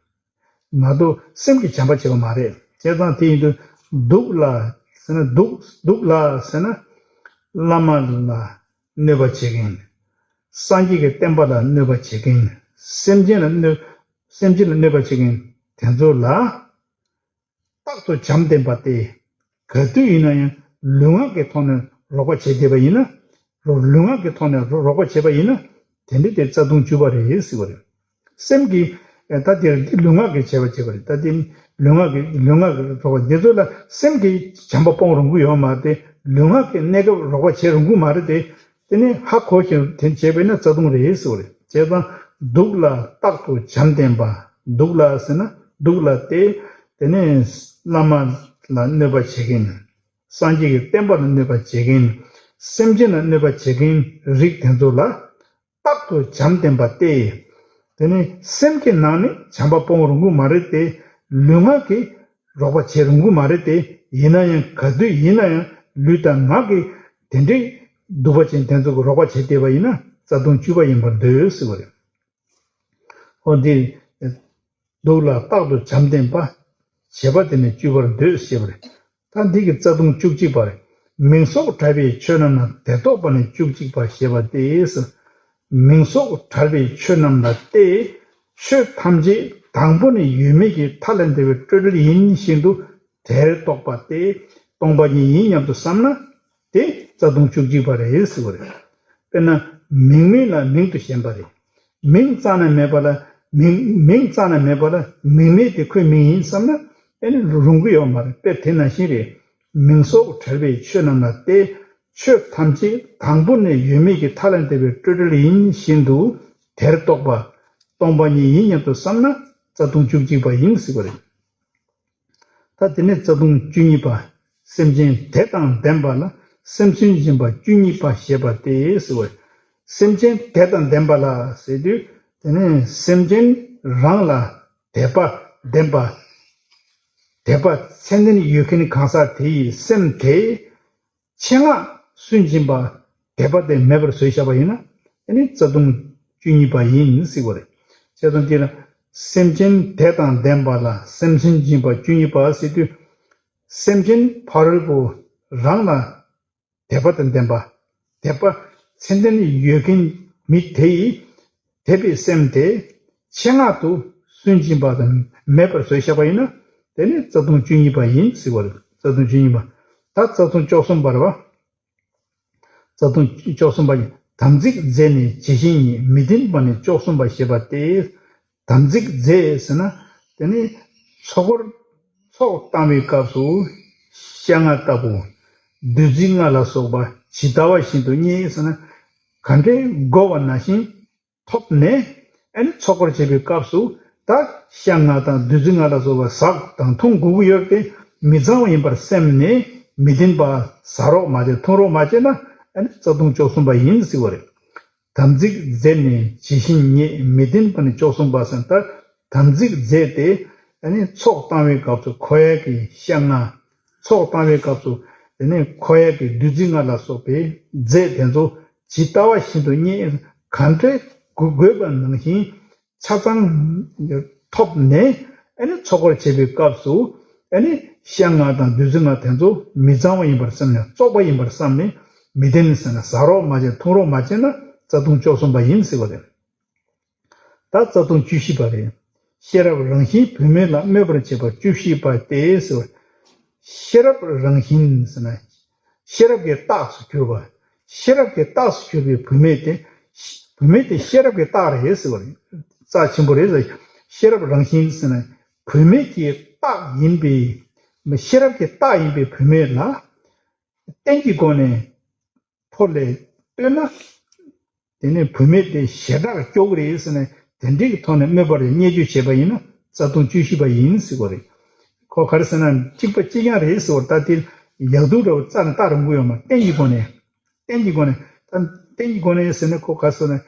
མ་གཏོགས་སེམས་ཀྱི་བྱམས་པ་བྱེད་པ་མ་རེད། བྱས་ཙང་དེ་ཡིན་དུས་སྡུག་ལ་ཟེར་ན་སྡུག་སྡུག་ལ་ཟེར་ན་བླ་མ་ལ་གནོད་པ་བྱེད་མཁན། སངས་རྒྱས་ཀྱི་བསྟན་པ་ལ་གནོད་པ་བྱེད་མཁན། སེམས་ཅན་ལ་གནོད་སེམས་ཅན་ལ་གནོད་པ་བྱེད་མཁན་དེ་ཚོ་ལ། རྟག་ཏུ་བྱམས་ལྡན་པ་སྟེ། ག་དུས་ཡིན་ན་ཡང་ལུས་ངག་གི་ཐོག་ནས་རོགས་པ་བྱེད་བསྡད་པ་ཡིན་ན། རོ་ལུས་ངག་གི་ཐོག་ནས་རོ་རོགས་པ་བྱེད་པ་ཡིན་ན། དེ་འདྲ་དེ་རྩ་ལྟུང་བཅུ་པ་རེད་ཟེར་བ་རེད། སེམས་ཀྱིས་ད་དེར་ལུས་ངག་གི་བྱས་པ་བྱེད་པ་རེད། ད་དེ་ལུས་ངག་གི་ལུས་ངག་གི་རོགས་པ་དེ་ཚོ་ལ་སེམས་ཀྱིས་བྱམས་པ་སྤོང་རུང་གི་ཡོད་མ་རེད་དེ། ལུས་ངག་གི་གནས་སྐབས་རོགས་པ་བྱེད་རུང་གི་མ་རེད་དེ། དེ་ནི་ཧ་གོ་ཞིང་དེ་བྱས་པས་ན་རྩ་ལྟུང་རེད་ཟེར་བ་རེད། བྱས་ཙང་སྡུག་ལ་རྟག་ཏུ་བྱམས་ལྡན་པ། སྡུག་ལ་ཟེར་ན་སྡུག་ལ་སྟེ། དེ་ནི་བླ་མ་ལ་གནོད་པ་བྱེད་མཁན། སངས་རྒྱས་ཀྱི་བསྟན་པ་ལ་གནོད་པ་བྱེད་མཁན། སེམས་ཅན་ལ་གནོད་པ་བྱེད་མཁན་རིགས་དེ་ཚོ་ལ་རྟག་ཏུ་བྱམས་ལྡན་པ་སྟེ། དེ་ནི་སེམས་ཀྱི་ནང་ནས་བྱམས་པ་སྤོང་རུང་གི་མ་རེད་དེ། ལུས་ངག་གིས་རོགས་པ་བྱེད་རུང་གི་མ་རེད་དེ། ཡིན་ན་ཡང་ག་དུས་ཡིན་ན་ཡང་ལུས་དང་ངག་གིས་དེ་འདྲའི་སྡུག་པ་ཅན་དེ་ཚོ་གི་རོགས་པ་བྱེད་བསྡད་པ་ཡིན་ན་རྩ་ལྟུང་བཅུ་པ་ཡིན་པར་འདོད་ཟེར་བ་རེད། འོ་འདི། སྡུག་ལ་རྟག་ཏུ་བྱམས་ལྡན་པ། བྱེད་པ་དེ་ནི་བཅུ་པར་འདོད་ཞེས་པ་རེད། ད་འདི་གི་རྩ་ལྟུང་བཅུ་གཅིག་པ་རེད། མིང་སོགས་བྲལ་བའི་ཆོས་རྣམས་ལ་དེར་གཏོགས་པ་ནི་བཅུ་གཅིག་པ་ཞེས་པ་སྟེ། མིང་སོགས་བྲལ་བའི་ཆོས་རྣམས་ལ་སྟེ། ཆོས་ཐམས་ཅད་དང་པོ་ནས་ཡོད་མེད་ཀྱི་མཐའ་ལས་འདས་པའི་སྤྲོས་བྲལ་ཡིན་བཞིན་དུ་དེར་གཏོགས་པ་སྟེ། སྟོང་པ་ཉིད་ཡིན་སྙམ་དུ་བསམ་ན། དེ་རྩ་ལྟུང་བཅུ་གཅིག་པ་རེད་ཟེར་བ་རེད། དཔེར་ན། མིང་མེད་ལ་མིང་དུ་ཞེན་པ་རེད། མིང་རྩ་ནས་མེད་པ་ལ་མིང་མིང་རྩ་ནས་མེད་པ་ལ་མིང་མེད་དེ་ཁོའི་མིང་ཡིན་བསམ་ན་ཨེ་ནི་རུང་གི་ཡོད་མ་རེད། དཔེ་དེ་ནང་བཞིན་རེད། མིང་སོགས་བྲལ་བའི་ཆོས་རྣམས་ལ་སྟེ། ཆོས་ཐམས་ཅད་དང་པོ་ནས་ཡོད་མེད་ཀྱི་མཐའ་ལས་འདས་པའི་སྤྲོས་བྲལ་ཡིན་བཞིན་དུ་དེར་གཏོགས་པ། སྟོང་པ་ཉིད་ཡིན་སྙམ་དུ་བསམ་ན་རྩ་ལྟུང་བཅུ་གཅིག་པ་ཡིན་ཟེར་བ་རེད། ད་དེ་ནས་རྩ་ལྟུང་བཅུ་གཉིས་པ། སེམས་ཅན་དད་དང་ལྡན་པ་ལ་སེམས་སུན་འབྱིན་པ་བཅུ་གཉིས་པ་ཞེས་པ་སྟེ་ཟེར་བ། སེམས་ཅན་དད་དང་ལྡན་པ་ལ་ཟེར་དུས་དེ་ནས་སེམས་ཅན་རང་ལ་དད་པ་ལྡན་པ། དད་པ་ཚད་ལྡན་ཡོད་མཁན་གང་ཟག་དེ་ཡི་སེམས་དེ། ཆེད་མངགས་སུན་འབྱིན་པ། དད་པ་དེ་མེད་པར་བཟོས་བཞག་པ་ཡིན་ན། ཨ་ནི་རྩ་ལྟུང་བཅུ་གཉིས་པ་ཡིན་ཟེར་བ་རེད། བྱས་ཙང་དེ་ལ་སེམས་ཅན་དད་དང་ལྡན་པ་ལ་སེམས་སུན་འབྱིན་པ་བཅུ་གཉིས་པ་ཟེར་དུས། སེམས་ཅན་ཕ་རོལ་པོ་རང་ལ་དད་པ་དང་ལྡན་པ། དད་པ་ཚད་ལྡན་ཡོད་མཁན་མི་དེ་ཡིས་དད་པའི་སེམས་དེ་ཆེད་མངགས་སུ་སུན་འབྱིན་པ་དང་མེད་པར་བཟོས་བཞག་པ་ཡིན་ན། དེ་ནི་རྩ་ལྟུང་བཅུ་གཉིས་པ་ཡིན་ཟེར་བ་རེད། རྩ་ལྟུང་བཅུ་གཉིས་པ། ད་རྩ་ལྟུང་བཅུ་གསུམ་པ་རེད་བ། རྩ་ལྟུང་བཅུ་གསུམ་པ་ཡིན། དམ་ཚིག་རྫས་ནི་ཇི་བཞིན་ཉིད། མི་ལྡན་པ་ནི་བཅུ་གསུམ་པ་ཞེས་པ་སྟེ། དམ་ཚིག་རྫས་ཟེར་ན། དེ་ནི་ཚོགས་འཁོར་ཚོགས་བཏང་བའི་སྐབས་སུ་ཤ་ལྔ་ལྟ་བུ། བདུད་རྩི་ལྔ་ལ་སོགས་པ་ཇི་ལྟ་བ་བཞིན་དུ་རྙེད་ཟེར་ན། ག་འདྲའི་དགོས་པ་ནང་བཞིན་ཐོབ་ནས། ཨ་ནི་ཚོགས་འཁོར་བྱེད་པའི་སྐབས་སུ་ད་ཤ་ལྔ་དང་བདུད་རྩི་ལྔ་ལ་སོགས་པ་ཟ་དང་འཐུང་དགོས་ཀྱི་ཡོད་དེ། མི་གཙང་བ་ཡིན་པར་སེམས་ནས་མི་ལྡན་པ་ཟ་རོགས་མ་བྱེད་འཐུང་རོགས་མ་བྱེད་ན། ཨ་ནི་རྩ་ལྟུང་བཅུ་གསུམ་པ་ཡིན་ཟེར་བ་རེད། དམ་ཚིག་རྫས་ནི་ཇི་བཞིན་ཉིད། མི་ལྡན་པ་ནི་བཅུ་གསུམ་པ་ཟེར། ད་དམ་ཚིག་རྫས་དེ་ཨ་ནི་ཚོགས་བཏང་བའི་སྐབས་སུ་ཁོ་ཡ་གི་ཤ་ལྔ། ཚོགས་བཏང་བའི་སྐབས་སུ་དེ་ནས་ཁོ་ཡ་གི་བདུད་རྩི་ལྔ་ལ་སོགས་པའི་རྫས་དེ་ཚོ་ཇི་ལྟ་བ་བཞིན་དུ་རྙེད། ག་འདྲའི་དགོས་པ་ནང་བཞིན་ཆ་ཚང་ཐོབ་ནས། ཨ་ནི་ཚོགས་འཁོར་བྱེད་པའི་སྐབས་སུ་ཨ་ནི་ཤ་ལྔ་དང་བདུད་རྩི་ལྔ་དེ་ཚོ་མི་གཙང་བ་ཡིན་པར་སེམས་ནས་བཙོག་པ་ཡིན་པར་བསམས་ནས་མི་ལྡན་ཟེར་ན་ཟ་རོགས་མ་བྱེད་འཐུང་རོགས་མ་བྱེད་ན་རྩ་ལྟུང་བཅུ་གསུམ་པ་ཡིན་ཟེར་བ་རེད། ད་རྩ་ལྟུང་བཅུ་བཞི་པ་རེད། ཤེས་རབ་རང་བཞིན་བུད་མེད་ལ་སྨོད་པར་བྱེད་པ་བཅུ་བཞི་པ་སྟེ་ཟེར་བ། ཤེས་རབ་རང་བཞིན་ཟེར་ན། ཤེས་རབ་ཀྱི་རྟགས་སུ་གྱུར་པ། ཤེས་རབ་ཀྱི་རྟགས་སུ་གྱུར་པའི་བུད་མེད་དེ། བུད་མེད་དེ་ཤེས་རབ་ཀྱི་རྟགས་རེད་ཟེར་བ་རེད། རྩ་ཆེན་པོ་རེད་ཟེར། ཤེས་རབ་རང་བཞིན་ཟེར་ན། བུད་མེད་ཀྱི་རྟགས་ཡིན་པའི། ཤེས་རབ་ཀྱི་རྟགས་ཡིན་པའི་བུད་མེད་ལ། རྟེན་གྱི་སྒོ་ནས་ཕོ་ལས་ལྟོས་ན། དེ་ནས་བུད་མེད་དེ་ཞེ་དྲག་སྐྱོ་གི་རེད་ཟེར་ནས་དེ་འདྲའི་གི་ཐོག་ནས་སྨོད་པར་བརྙས་བཅོས་བྱས་པ་ཡིན་ན་རྩ་ལྟུང་བཅུ་བཞི་པ་ཡིན་ཟེར་གོ་རེད། ཁོ་ག་རེ་ཟེར་ན་གཅིག་པ་གཅིག་རྐྱང་རེད་ཟེར་བ་ད་དེ་ཡག་སྡུག་འདྲ་བོ་རྩ་ནས་བཏགས་རུང་གི་ཡོད་མ་རྟེན་གྱི་སྒོ་ནས། རྟེན་གྱི་སྒོ་ནས་ད་རྟེན་གྱི་སྒོ་ནས་ཟེར་ན་ཁོ་ག་རེ་ཟེར་ན་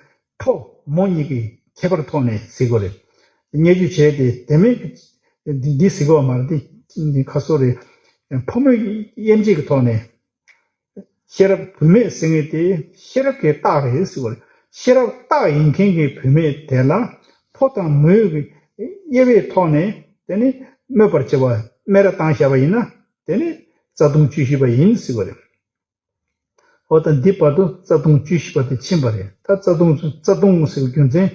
ཕོ་མོ་གཉིས་ཀྱི་ཁྱད་པར་ཐོག་ནས་ཟེར་གོ་རེད། བརྙས་བཅོས་བྱས་ཏེ་དེ་མིན་འདི་འདི་ཟེར་གོ་མ་རེད། འདི་འདི་ཁ་སོ་རེད། ཕོ་མོ་དབྱེ་འབྱེད་ཀྱི་ཐོག་ནས། ཤེས་རབ་བུད་མེད་ཟེར་མཁན་དེ་ཤེས་རབ་ཀྱི་རྟགས་རེད་ཟེར་བ་རེད། ཤེས་རབ་རྟགས་ཡིན་མཁན་གྱི་བུད་མེད་དེ་ལ་ཕོ་དང་མོའི་དབྱེ་བའི་ཐོག་ནས་དེ་ནི་སྨོད་པར་བྱེད་པ་སྨད་ར་བཏང་བཞག་པ་ཡིན་ན་དེ་ནི་རྩ་ལྟུང་བཅུ་བཞི་པ་ཡིན་ཟེར་བ་རེད། འོ་ད་འདི་བར་དུ་རྩ་ལྟུང་བཅུ་བཞི་པ་དེ་ཕྱིན་པ་རེད། ད་རྩ་ལྟུང་རྩ་ལྟུང་ཟེར་བའི་རྒྱུ་མཚན་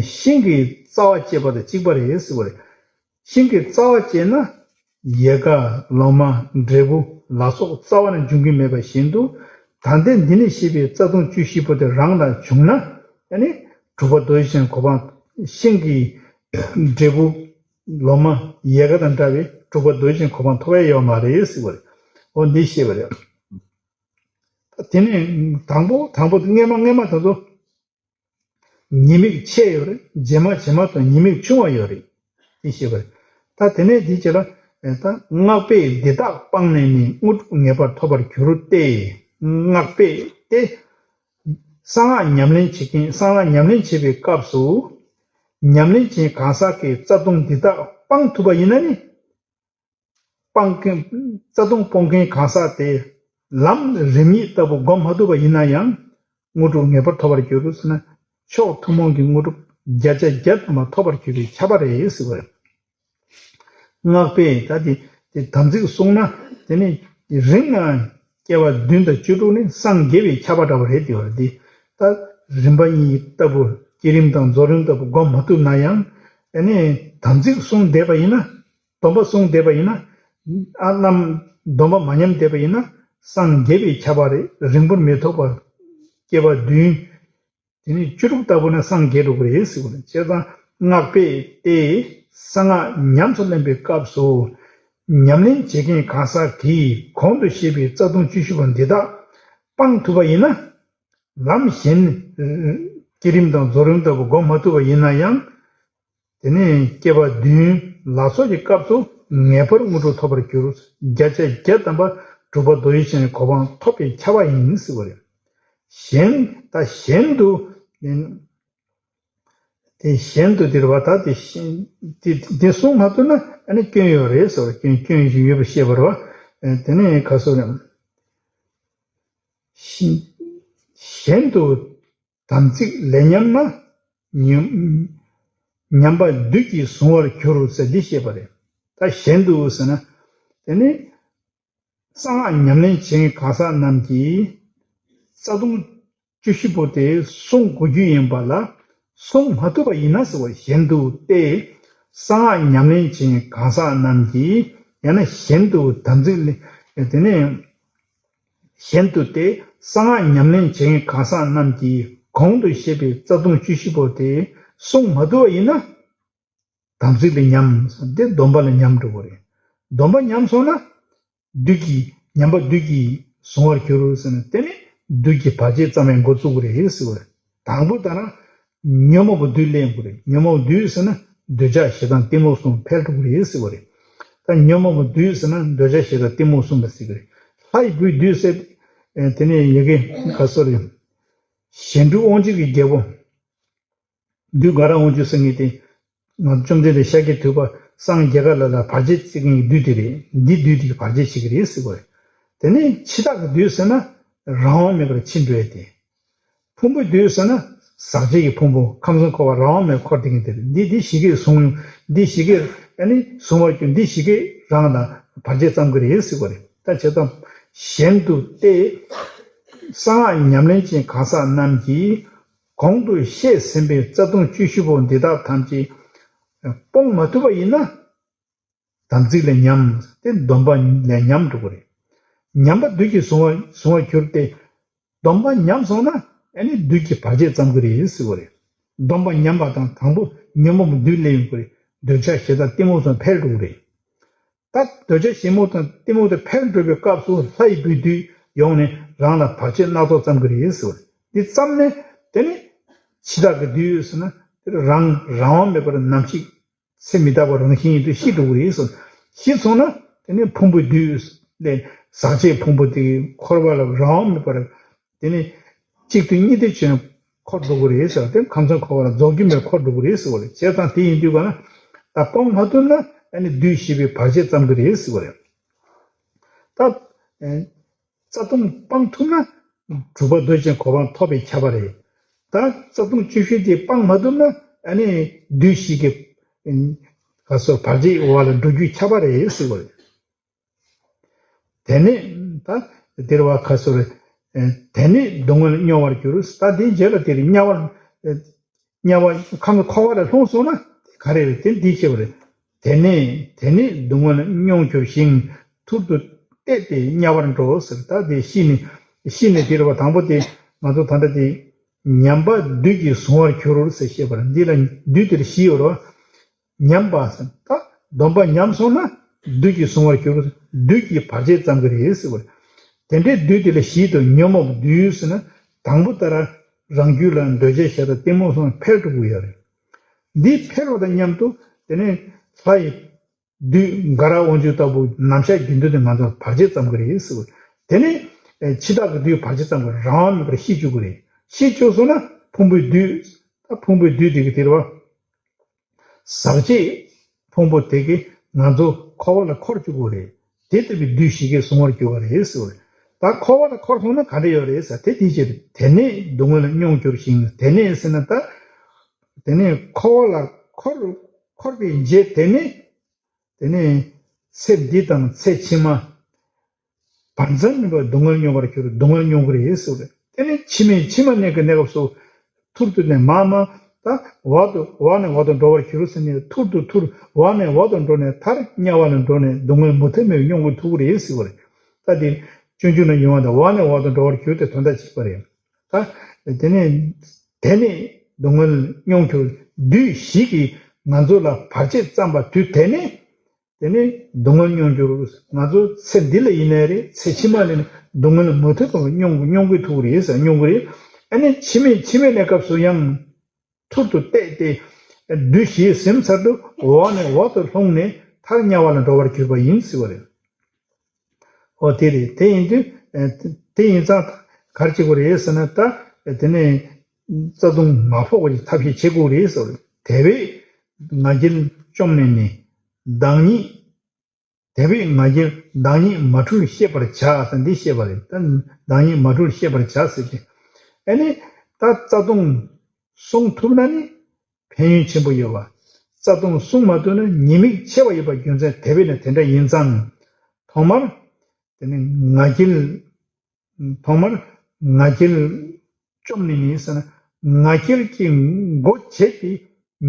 ཤིང་གི་རྩ་བ་བཅད་པ་དང་གཅིག་པ་རེད་ཟེར་བ་རེད། ཤིང་གི་རྩ་བ་བཅད་ན་ཡལ་ག་ལོ་མ་འབྲས་བུ་ལ་སོགས་རྩ་བ་ནས་འབྱུང་གི་མེད་པ་བཞིན་དུ་ད་ལྟའི་འདི་ནས་བཤད་པའི་རྩ་ལྟུང་བཅུ་བཞི་པོ་དེ་རང་ལ་བྱུང་ན་ཨ་ནི་དྲུག་པ་རྡོ་རྗེ་ཅན་གོ་འཕང་ཤིང་གི་འབྲས་བུ་ལོ་མ་ཡལ་ག་དང་འདྲ་བའི་དྲུག་པ་རྡོ་རྗེ་ཅན་གོ་འཕང་ཐོབ་ཡ་ཡོད་མ་རེད་ཟེར་བ་རེད། འོ་འདི་བཤད་པ་རེད། དེ་ནས་དང་པོ་དང་པོ་སྔས་མ་སྔས་མ་དེ་ཚོ་ཉེས་དམིགས་ཆེ་ཡོད་རེད། རྗེས་མ་རྗེས་མ་དང་ཉེས་དམིགས་ཆུང་བ་ཡོད་རེད། དེ་བཤད་པ་རེད། ད་དེ་ནས་འདི་བྱས་ལ་ད་སྔགས་པས་འདི་དག་སྤངས་ནས་ནི་དངོས་གྲུབ་ངེས་པར་ཐོབ་པར་འགྱུར་ཏེ། སྔགས་པས་ཏེ། གསང་སྔགས་ཉམས་ལེན་བྱེད་མཁན་གསང་སྔགས་ཉམས་ལེན་བྱེད་པའི་སྐབས་སུ་ཉམས་ལེན་བྱེད་མཁན་གང་ཟག་གིས་རྩ་ལྟུང་འདི་དག་སྤང་ཐུབ་པ་ཡིན་ན་ནི། སྤང་མཁན། རྩ་ལྟུང་སྤོང་མཁན་གང་ཟག་དེ་ལམ་རིམ་གཉིས་ལྟ་བུ་སྒོམ་མ་ཐུབ་པ་ཡིན་ན་ཡང་དངོས་གྲུབ་ངེས་པར་ཐོབ་པར་འགྱུར་ཟེར་ན། མཆོག་ཐུན་མོང་གི་དངོས་གྲུབ་བརྒྱ་ཆ་བརྒྱ་ཐམ་པ་ཐོབ་པར་འགྱུར་བའི་ཁྱབ་པ་རེད་ཟེར་བ་རེད། སྔགས་པས་ད་དེ་དེ་དམ་ཚིག་བསྲུངས་ན་དེ་ནི་རིང་ང་སྐྱེ་བ་བདུན་དང་བཅུ་དྲུག་ནི་སངས་རྒྱས་པའི་ཁྱབ་པ་འདྲ་བ་རེད་དེ་བ་རེད་དེ། ད་རིམ་པ་གཉིས་ལྟ་བུ་བསྐྱེད་རིམ་དང་རྫོགས་རིམ་ལྟ་བུ་སྒོམ་མ་ཐུབ་ན་ཡང་དེ་ནི་དམ་ཚིག་བསྲུངས་བསྡད་པ་ཡིན་ན། སྡོམ་པ་བསྲུངས་བསྡད་པ་ཡིན་ན། ཨ་རྣམས་སྡོམ་པ་མ་ཉམས་བསྡད་པ་ཡིན་ན་སངས་རྒྱས་པའི་ཁྱབ་པ་རེད། རིང་པོར་མི་ཐོགས་པར་སྐྱེ་བ་བདུན། དེ་ནས་བཅུ་དྲུག་ལྟ་བུ་ན་སངས་རྒྱས་འགྲོ་གི་རེད་ཟེར་བ་རེད། བྱས་ཙང་སྔགས་པས་ཏེ། གསང་སྔགས་ཉམས་སུ་ལེན་པའི་སྐབས་སུ་ཉམས་ལེན་བྱེད་མཁན་གང་ཟག་གིས་གོང་དུ་བཤད་པའི་རྩ་ལྟུང་བཅུ་བཞི་པོ་འདི་དག་སྤང་ཐུབ་པ་ཡིན་ན། ལམ་གཞན་བསྐྱེད་རིམ་དང་རྫོགས་རིམ་ལྟ་བུ་སྒོམ་མ་ཐུབ་པ་ཡིན་ན་ཡང་། དེ་ནས་སྐྱེ་བ་བདུན་ལ་སོགས་ཀྱི་སྐབས་སུ་ངེས་པར་དངོས་གྲུབ་ཐོབ་པར་འགྱུར། བརྒྱ་ཆ་བརྒྱ་ཐམ་པ་གྲུབ་པ་རྡོ་རྗེ་ཅན་གྱི་གོ་འཕང་ཐོབ་པའི་ཁྱབ་པ་ཡིན་ཟེར་བ་རེད། གཞན་ད་གཞན་དུ་དེ་གཞན་དུ་དེ་རེད་བ། ད་དེ་གཞན་དེ་དེ་གསུང་མ་ཐུབ་ན་ཨ་ནི་སྐྱོན་ཡོད་རེད་ཟེར་བ། སྐྱོན་སྐྱོན་ཞིག་ཡོད་པ་བཤད་པ་རེད་བ། དེ་ནས་ག་སོ་རེད། གཞན་དུ་དམ་ཚིག་ལས་ཉམས་ན། ཉམས་ཉམས་པ་བདུད་ཀྱིས་གཟུང་བར་འགྱུར་ཟེར་འདི་བཤད་པ་རེད། ད་གཞན་དུ་ཟེར་ན། དེ་ནི་གསང་སྔགས་ཉམས་ལེན་བྱེད་མཁན་གང་ཟག་རྣམས་ཀྱིས་རྩ་ལྟུང་བཅུ་བཞི་པོ་དེ་བསྲུང་དགོས་རྒྱུ་ཡིན་པ་ལ་བསྲུང་མ་ཐུབ་པ་ཡིན་ན་ཟེར་བ། གཞན་དུ་སྟེ། གསང་སྔགས་ཉམས་ལེན་བྱེད་མཁན་གང་ཟག་རྣམས་ཀྱིས་ཡང་ན་གཞན་དུ་དམ་ཚིག་ལས་དེ་ནི། གཞན་དུ་སྟེ་གསང་སྔགས་ཉམས་ལེན་བྱེད་མཁན་གང་ཟག་རྣམས་ཀྱིས་གོང་དུ་བཤད་པའི་རྩ་ལྟུང་བཅུ་བཞི་པོ་དེ་བསྲུང་མ་ཐུབ་པ་ཡིན་ན། དམ་ཚིག་ལས་ཉམས་སོང་སྟེ་སྡོམ་པ་ལས་ཉམས་འགྲོ་གི་རེད། སྡོམ་པ་ཉམས་སོང་ན། བདུད་ཀྱིས་ཉམས་པ་བདུད་ཀྱིས་གཟུང་བར་འགྱུར་ཟེར་ན་དེ་ནི་བདུད་ཀྱི་བར་ཆད་ཙམ་ཡང་འགོ་བཙུགས་ཀྱི་རེད་ཟེར་བ་རེད། དང་པོ་ད་རང་ཉོན་མོངས་པ་བདུད་སླེབས་དགོས་རེད། ཉོན་མོངས་བདུད་ཟེར་ན་འདོད་ཆགས་ཞེ་སྡང་གཏི་མུག་གསུམ་འཕེལ་འགྲོ་གི་རེད་ཟེར་བ་རེད། ད་ཉོན་མོངས་པ་བདུད་ཟེར་ན་འདོད་ཆགས་ཞེ་སྡང་གཏི་མུག་གསུམ་ལ་ཟེར་གི་རེད། ལྷ་ཡི་བུའི་བདུད་ཟེར། ཨེ་དེ་ནས་ཡ་གི་ག་སོ་རེད། གཞན་འཕྲུལ་དབང་ཕྱུག་གི་རྒྱལ་པོ། བདུད་དགའ་རབ་དབང་ཕྱུག་ཟེར་མཁན་དེ། ང་བཅོམ་ལྡན་འདས་ཤཱཀྱ་ཐུབ་པ་སངས་རྒྱས་ག་ལ་ལ་བར་ཆད་བྱེད་མཁན་གྱི་བདུད་དེ་རེད། འདི་བདུད་དེ་བར་ཆད་བྱེད་ཀྱི་རེད་ཟེར་བ་རེད། དེ་ནས་འཆི་བདག་གི་བདུད་ཟེར་ན་རང་དབང་མེད་པར་འཆི་འགྲོ་ཡ་དེ། ཕུང་པོའི་བདུད་ཟེར་ན་ཟག་བཅས་ཀྱི་ཕུང་པོ་ཁམས་གསུམ་འཁོར་བ་རང་དབང་མེད་འཁོར་བསྡད་མཁན་དེ་རེད། འདི་འདི་ཞིག་གིས་བཟུང་ཡོང་། འདི་ཞིག་གིས་ཨ་ནི་བཟུང་བར་གྱུར། འདི་ཞིག་གིས་རང་ལ་བར་ཆད་བརྩམ་གྱི་རེད་ཟེར་བ་རེད། ད་བྱས་ཙང་གཞན་དུ་སྟེ། གསང་སྔགས་ཉམས་ལེན་ཅན་གང་ཟག་རྣམས་ཀྱིས། གོང་དུ་བཤད་ཟིན་པའི་རྩ་ལྟུང་བཅུ་བཞི་པོ་འདི་དག་ཐམས་ཅད་སྤོང་མ་ཐུབ་པ་ཡིན་ན། དམ་ཚིག་ལས་ཉམས་ཏེ་སྡོམ་པ་ལས་ཉམས་འགྲོ་གི་རེད། ཉམས་པ་བདུད་ཀྱིས་བཟུང་བ་བཟུང་བར་གྱུར་ཏེ། སྡོམ་པ་ཉམས་སོང་ན་ཨ་ནི་བདུད་ཀྱིས་བར་ཆད་བརྩམ་གི་རེད་ཟེར་བ་རེད། སྡོམ་པ་ཉམས་པ་དང་དང་པོ་ཉོན་མོངས་པ་བདུད་སླེབས་ཡོང་གི་རེད། འདོད་ཆགས་ཞེ་སྡང་གཏི་མུག་སོགས་འཕེལ་འགྲོ་གི་རེད། ད་འདོད་ཆགས་ཞེ་སྡང་དང་གཏི་མུག་དེ་འཕེལ་འགྲོ་བའི་སྐབས་སུ་ལྷ་ཡི་བུའི་བདུད་ཡོང་ནས་རང་ལ་བར་ཆད་སྣ་ཚོགས་བརྩམ་གི་རེད་ཟེར་བ་རེད། འདི་བརྩམས་ནས་དེ་ནི་འཆི་བདག་གི་བདུད་ཟེར་ན་དེ་རང་རང་དབང་མེད་པར་ནམ་ཞིག་ཚེ་མི་རྟག་པ་རང་བཞིན་ཡིན་དུས་ཤི་འགྲོ་གི་རེད་ཟེར། ཤི་སོང་ན་དེ་ནི་ཕུང་པོའི་བདུད་ལས་ཟག་བཅས་ཕུང་པོ་དེ་འཁོར་བ་ལ་རང་དབང་མེད་པར། དེ་ནི་གཅིག་ཏུ་གཉིས་ཏུ་བྱས་འཁོར་འགྲོ་གི་རེད་ཟེར། དེ་ཁམས་གསུམ་འཁོར་བ་ལ་རྫོགས་རྒྱུ་མེད་འཁོར་འགྲོ་གི་རེད་ཟེར་བ་རེད། བྱས་ཙང་དེ་ཡིན་དུས་ག་ན་ད་སྤོང་མ་ཐུབ་ན་ཨ་ནི་བདུད་ཞི་བའི་བར་ཆད་བརྩམ་གི་རེད་ཟེར་བ་རེད། ད་ཨེ་རྩ་ལྟུང་སྤང་ཐུབ་ན་གྲུབ་པ་རྡོ་རྗེ་གོ་འཕང་ཐོབ་པའི་ཁྱད་པར་རེད། ད་རྩ་ལྟུང་བཅུ་བཞི་དེ་སྤང་མ་ཐུབ་ན་ཨ་ནི་བདུད་བཞི་གི་ག་སོ་བར་ཆད་འོག་ལ་འགྲོ་རྒྱུ་ཁྱབ་པ་རེད་ཟེར་བ་རེད། དེ་ནས་ད་དེར་བ་ག་སོ་རེད། དེ་ནས་སྡུག་བསྔལ་མྱོང་བར་འགྱུར། ད་དེའི་རྗེས་ལ་དེར་དམྱལ་བར་དམྱལ་བ་ཁམས་འཁོར་བ་ལ་ལྷུང་སོང་ན་ག་རེ་རེད། དེ་འདི་ཤེས་པ་རེད། དེ་ནས་དེ་ནས་སྡུག་བསྔལ་མྱོང་གྱུར་ཞིང་ཐུར་དུ་བལྟས་ཏེ་དམྱལ་བར་འགྲོ་ཟེར། ད་དེ་ཤི་ནས་ཤི་ནས་དེ་རུ་བ་དང་པོ་དེ་ང་ཚོ་ད་ལྟ་དེ་ཉམས་པ་བདུད་ཀྱིས་བཟུང་བར་འགྱུར་ཟེར་བཤད་པ་རེད། འདི་ལ་བདུད་དེར་ཤི་ཡོད་རོ། ཉམས་པ་ཟེར་ད་སྡོམ་པ་ཉམས་སོང་ན་བདུད་ཀྱིས་བཟུང་བར་འགྱུར། བདུད་ཀྱིས་བར་ཆད་བརྩམ་གྱི་རེད་ཟེར་བ་རེད། དེ་འདྲའི་བདུད་དེ་ལ་ཞིག་ཏུ་ཉོན་མོངས་བདུད་ཟེར་ན་དང་པོ་ལྟར་རང་རྒྱུད་ལ་འདོད་ཆགས་ཞེ་སྡང་གཏི་མུག་གསུམ་འཕེལ་འགྲོ་གི་ཡོད་རེད། འདི་འཕེལ་བ་དང་མཉམ་དུ་དེ་ནས་ལྷ་ཡི་བདུད་དགའ་རབ་དབང་ཕྱུག་ལྟ་བུ་ནམ་ཞག་རྒྱུན་དུ་ནས་ང་ཚོར་བར་ཆད་བརྩམ་གི་རེད་ཟེར་བ་རེད། དེ་ནས་འཆི་བདག་གི་བདུད་བར་ཆད་བརྩམ་གི་རེད། རང་དབང་མེད་པར་ཤི་བཅུག་གི་རེད། ཤི་བཅུག་སོང་ན་ཕུང་པོའི་བདུད་ད་ཕུང་པོའི་བདུད་དེ་གི་དེ་རེད་བ། ཟག་བཅས་ཕུང་པོ་དེ་གིས་ང་ཚོ་འཁོར་བ་ལ་འཁོར་བཅུག་གི་རེད། དེ་ལྟ་བུའི་བདུད་བཞི་གིས་བཟུང་བར་འགྱུར་བ་རེད་ཟེར་བ་རེད། ད་འཁོར་བ་ལ་འཁོར་སོང་ན་ག་འདྲ་ཡོད་རེད་ཟེར་དེ་དེའི་ཕྱིར་དེ་ནས་སྡུག་བསྔལ་མྱོང་འགྱུར་ཞིང་། དེ་ནས་ཟེར་ན་ད་དེ་ནས་འཁོར་བ་ལ་འཁོར་འཁོར་བའི་རྗེས་དེ་ནས་དེ་ནས་ཚེ་འདི་དང་ཚེ་ཕྱི་མ་བར་མཚམས་མེད་པར་སྡུག་བསྔལ་མྱོང་བར་འགྱུར། སྡུག་བསྔལ་མྱོང་གི་རེད་ཟེར་བ་རེད། དེ་ནས་ཕྱི་མའི་ཕྱི་མ་གནས་ཀྱི་གནས་སྐབས་སུ་ཐུར་དུ་ནས་མར་མར་ད་འོག་ཏུ་འོག་ནས་འོག་ཏུ་འགྲོ་བར་འགྱུར་ཟེར་ནས་ཐུར་དུ་ཐུར་འོག་ནས་འོག་ཏུ་འགྲོ་ནས་མཐར་དམྱལ་བ་ལ་འགྲོ་ནས་སྡུག་བསྔལ་མུ་མཐུད་མེད་པར་མྱོང་དགོས་ཐུག་གི་རེད་ཟེར་བ་རེད། ད་དེ་སྤྱོད་འཇུག་ན་ཡོང་བ་དང་འོག་ནས་འོག་ཏུ་འགྲོ་བར་འགྱུར་ཏེ་དོན་དག་གཅིག་པ་རེད། ད་དེ་ནས་དེ་ནས་སྡུག་བསྔལ་མྱོང་གྱུར། བདུད་བཞི་གིས་ང་ཚོ་ལ་བར་ཆད་བརྩམས་པ་དུས་དེ་ནས་དེ་ནས་སྡུག་བསྔལ་མྱོང་འགྱུར། ང་ཚོ་ཚེ་འདི་ལ་ཡིན་ནའི་རེད། ཚེ་ཕྱི་མ་ལ་ནི་སྡུག་བསྔལ་མུ་མཐུད་དུ་མྱོང་མྱོང་གི་ཐུག་རེད་ཟེར་མྱོང་གི་རེད། ཨ་ནི་ཕྱི་མའི་ཕྱི་མའི་གནས་སྐབས་སུ་ཡང་ཐུར་དུ་བལྟས་ཏེ་བདུད་བཞིའི་གཟིམ་ཚར་དུ་འོག་ནས་འོག་ཏུ་ལྷུང་ནས་མཐར་དམྱལ་བ་ལ་འགྲོ་བར་གྱུར་པ་ཡིན་ཟེར་བ་རེད། ཨོ་དེ་རེད། དེ་ཡིན་དུས་དེ་ཡིན་ཙང་ག་རེ་བྱེད་དགོས་རེད་ཟེར་ན་ད་དེ་ནས་རྩ་ལྟུང་མ་ཕོག་པ་ཞིག་ཐབས་ཤེས་བྱེད་དགོས་རེད་ཟེར་བ་རེད། དེ་བས་ང་རྒྱལ་བཅོམ་ནས་ནི་བདག་ཉིད། དེ་བས་ང་རྒྱལ་བདག་ཉིད་མ་འཁྲུལ་ཤེས་པར་བྱ་ཟེར་འདི་བཤད་པ་རེད། ད་བདག་ཉིད་མ་འཁྲུལ་ཤེས་པར་བྱ་ཟེར་ཏེ། ཨ་ནི་ད་རྩ་ལྟུང་བསྲུང་ཐུབ་ན་ནི་ཕན་ཡོན་ཆེན་པོ་ཡོད་པ། རྩ་ལྟུང་བསྲུང་མ་ཐུབ་ན་ཉེས་དམིགས་ཆེ་བ་ཡོད་པ་རྒྱུ་མཚན་དེ་བས་ནི་དེ་འདྲ་ཡིན་ཙང་། ཐོག་མར་དེ་ནི་ང་རྒྱལ། ཐོག་མར་ང་རྒྱལ་བཅོམ་ནས་ནི་ཟེར་ན་ང་རྒྱལ་གྱི་སྒོ་འབྱེད་དེ་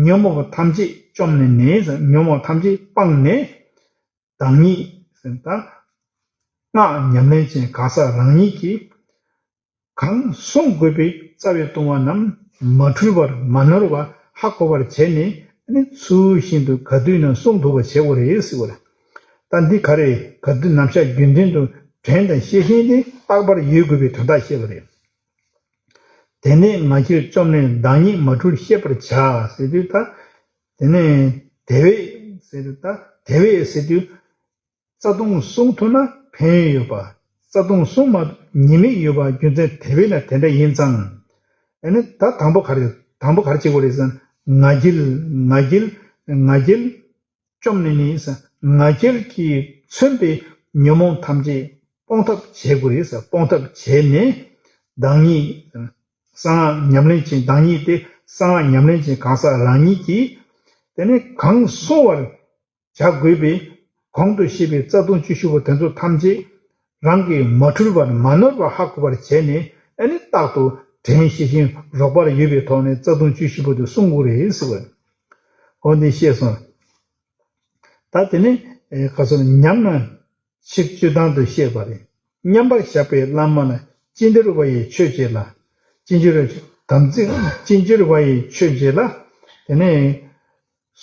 ཉོན་མོངས་པ་ཐམས་ཅད་བཅོམ་ནས་ནི་ཟེར་ཉོན་མོངས་པ་ཐམས་ཅད་སྤངས་ནས་བདག་ཉིད་ཟེར་ད་སྔགས་ཉམས་ལེན་ཅན་གང་ཟག་རང་ཉིད་ཀྱིས་གང་བསྲུང་དགོས་པའི་རྩ་བའི་ལྟུང་བ་རྣམས་མ་འཁྲུལ་བར་མ་ནོར་བར་ཧ་གོ་བར་བྱས་ནས་ནི་ཚུལ་བཞིན་དུ་ག་དུས་ན་བསྲུང་ཐུབ་པ་བྱེད་དགོས་རེད་ཟེར་བ་རེད། ད་འདི་ག་རེ་ག་དུས་ནམ་ཞག་རྒྱུན་ལྡན་དུ་དྲན་དང་ཤེས་བཞིན་དེ་རྟག་པར་ཡོད་དགོས་པའི་དོན་དག་བཤད་པ་རེད། དེ་ནས་ང་རྒྱལ་བཅོམ་ནས་བདག་ཉིད་མ་འཁྲུལ་ཤེས་པར་བྱ་ཟེར་དུས་ད། དེ་ནས་དེ་བས་ཟེར་དུས་ད་དེ་བས་ཟེར་དུས། རྩ་ལྟུང་བསྲུང་ཐུབ་ན་ཕན་ཡོན་ཡོད་པ། རྩ་ལྟུང་བསྲུང་མ་ཐུབ་ཉེས་དམིགས་ཡོད་པ་རྒྱུ་མཚན་དེ་བས་ན་དེ་འདྲ་ཡིན་ཙང་། ཨ་ནི་ད་དང་པོ་ག་རེ་དང་པོ་ག་རེ་བྱེད་དགོས་རེད་ཟེར་ན་ང་རྒྱལ་ང་རྒྱལ་ང་རྒྱལ། བཅོམ་ནས་ནི་ང་རྒྱལ་གྱིས་མཚོན་པའི་ཉོན་མོངས་ཐམས་ཅད་སྤོང་ཐབས་བྱེད་དགོས་རེད་ཟེར། སྤོང་ཐབས་བྱས་ནས་བདག་ཉིད་གསང་སྔགས་ཉམས་ལེན་ཅན་བདག་ཉིད་དེ་གསང་སྔགས་ཉམས་ལེན་ཅན་གང་ཟག་རང་ཉིད་ཀྱིས་དེ་ནས་གང་བསྲུང་བར་བྱ་དགོས་པའི་གོང་དུ་བཤད་པའི་རྩ་ལྟུང་བཅུ་བཞི་པོ་དེ་ཚོ་ཐམས་ཅད་རང་གིས་མ་འཁྲུལ་བར་མ་ནོར་བར་ཧ་གོ་བར་བྱས་ནས་ཨ་ནི་རྟག་ཏུ་དྲན་ཤེས་བཞིན་རོགས་པར་ཡོད་པའི་ཐོག་ནས་རྩ་ལྟུང་བཅུ་བཞི་པོ་དེ་བསྲུང་དགོས་རེད་ཟེར་བ། འོ་འདི་ཤེས་སོང་། ད་དེ་ནི་ཨེ་ག་ཚོད་ཉམས་ན་ཆིག་སྤྱོད་སྟངས་དུ་བཤད་པ་རེད། མཉམ་པར་བཞག་པའི་བླ་མ་ལ་ཅི་འདོད་པ་ཡི་ཆོས་བྱེད་ལ། ཅི་འདོད་དམ་ཚིག་ཅི་འདོད་པ་ཡི་ཆོས་བྱེད་ལ། དེ་ནས་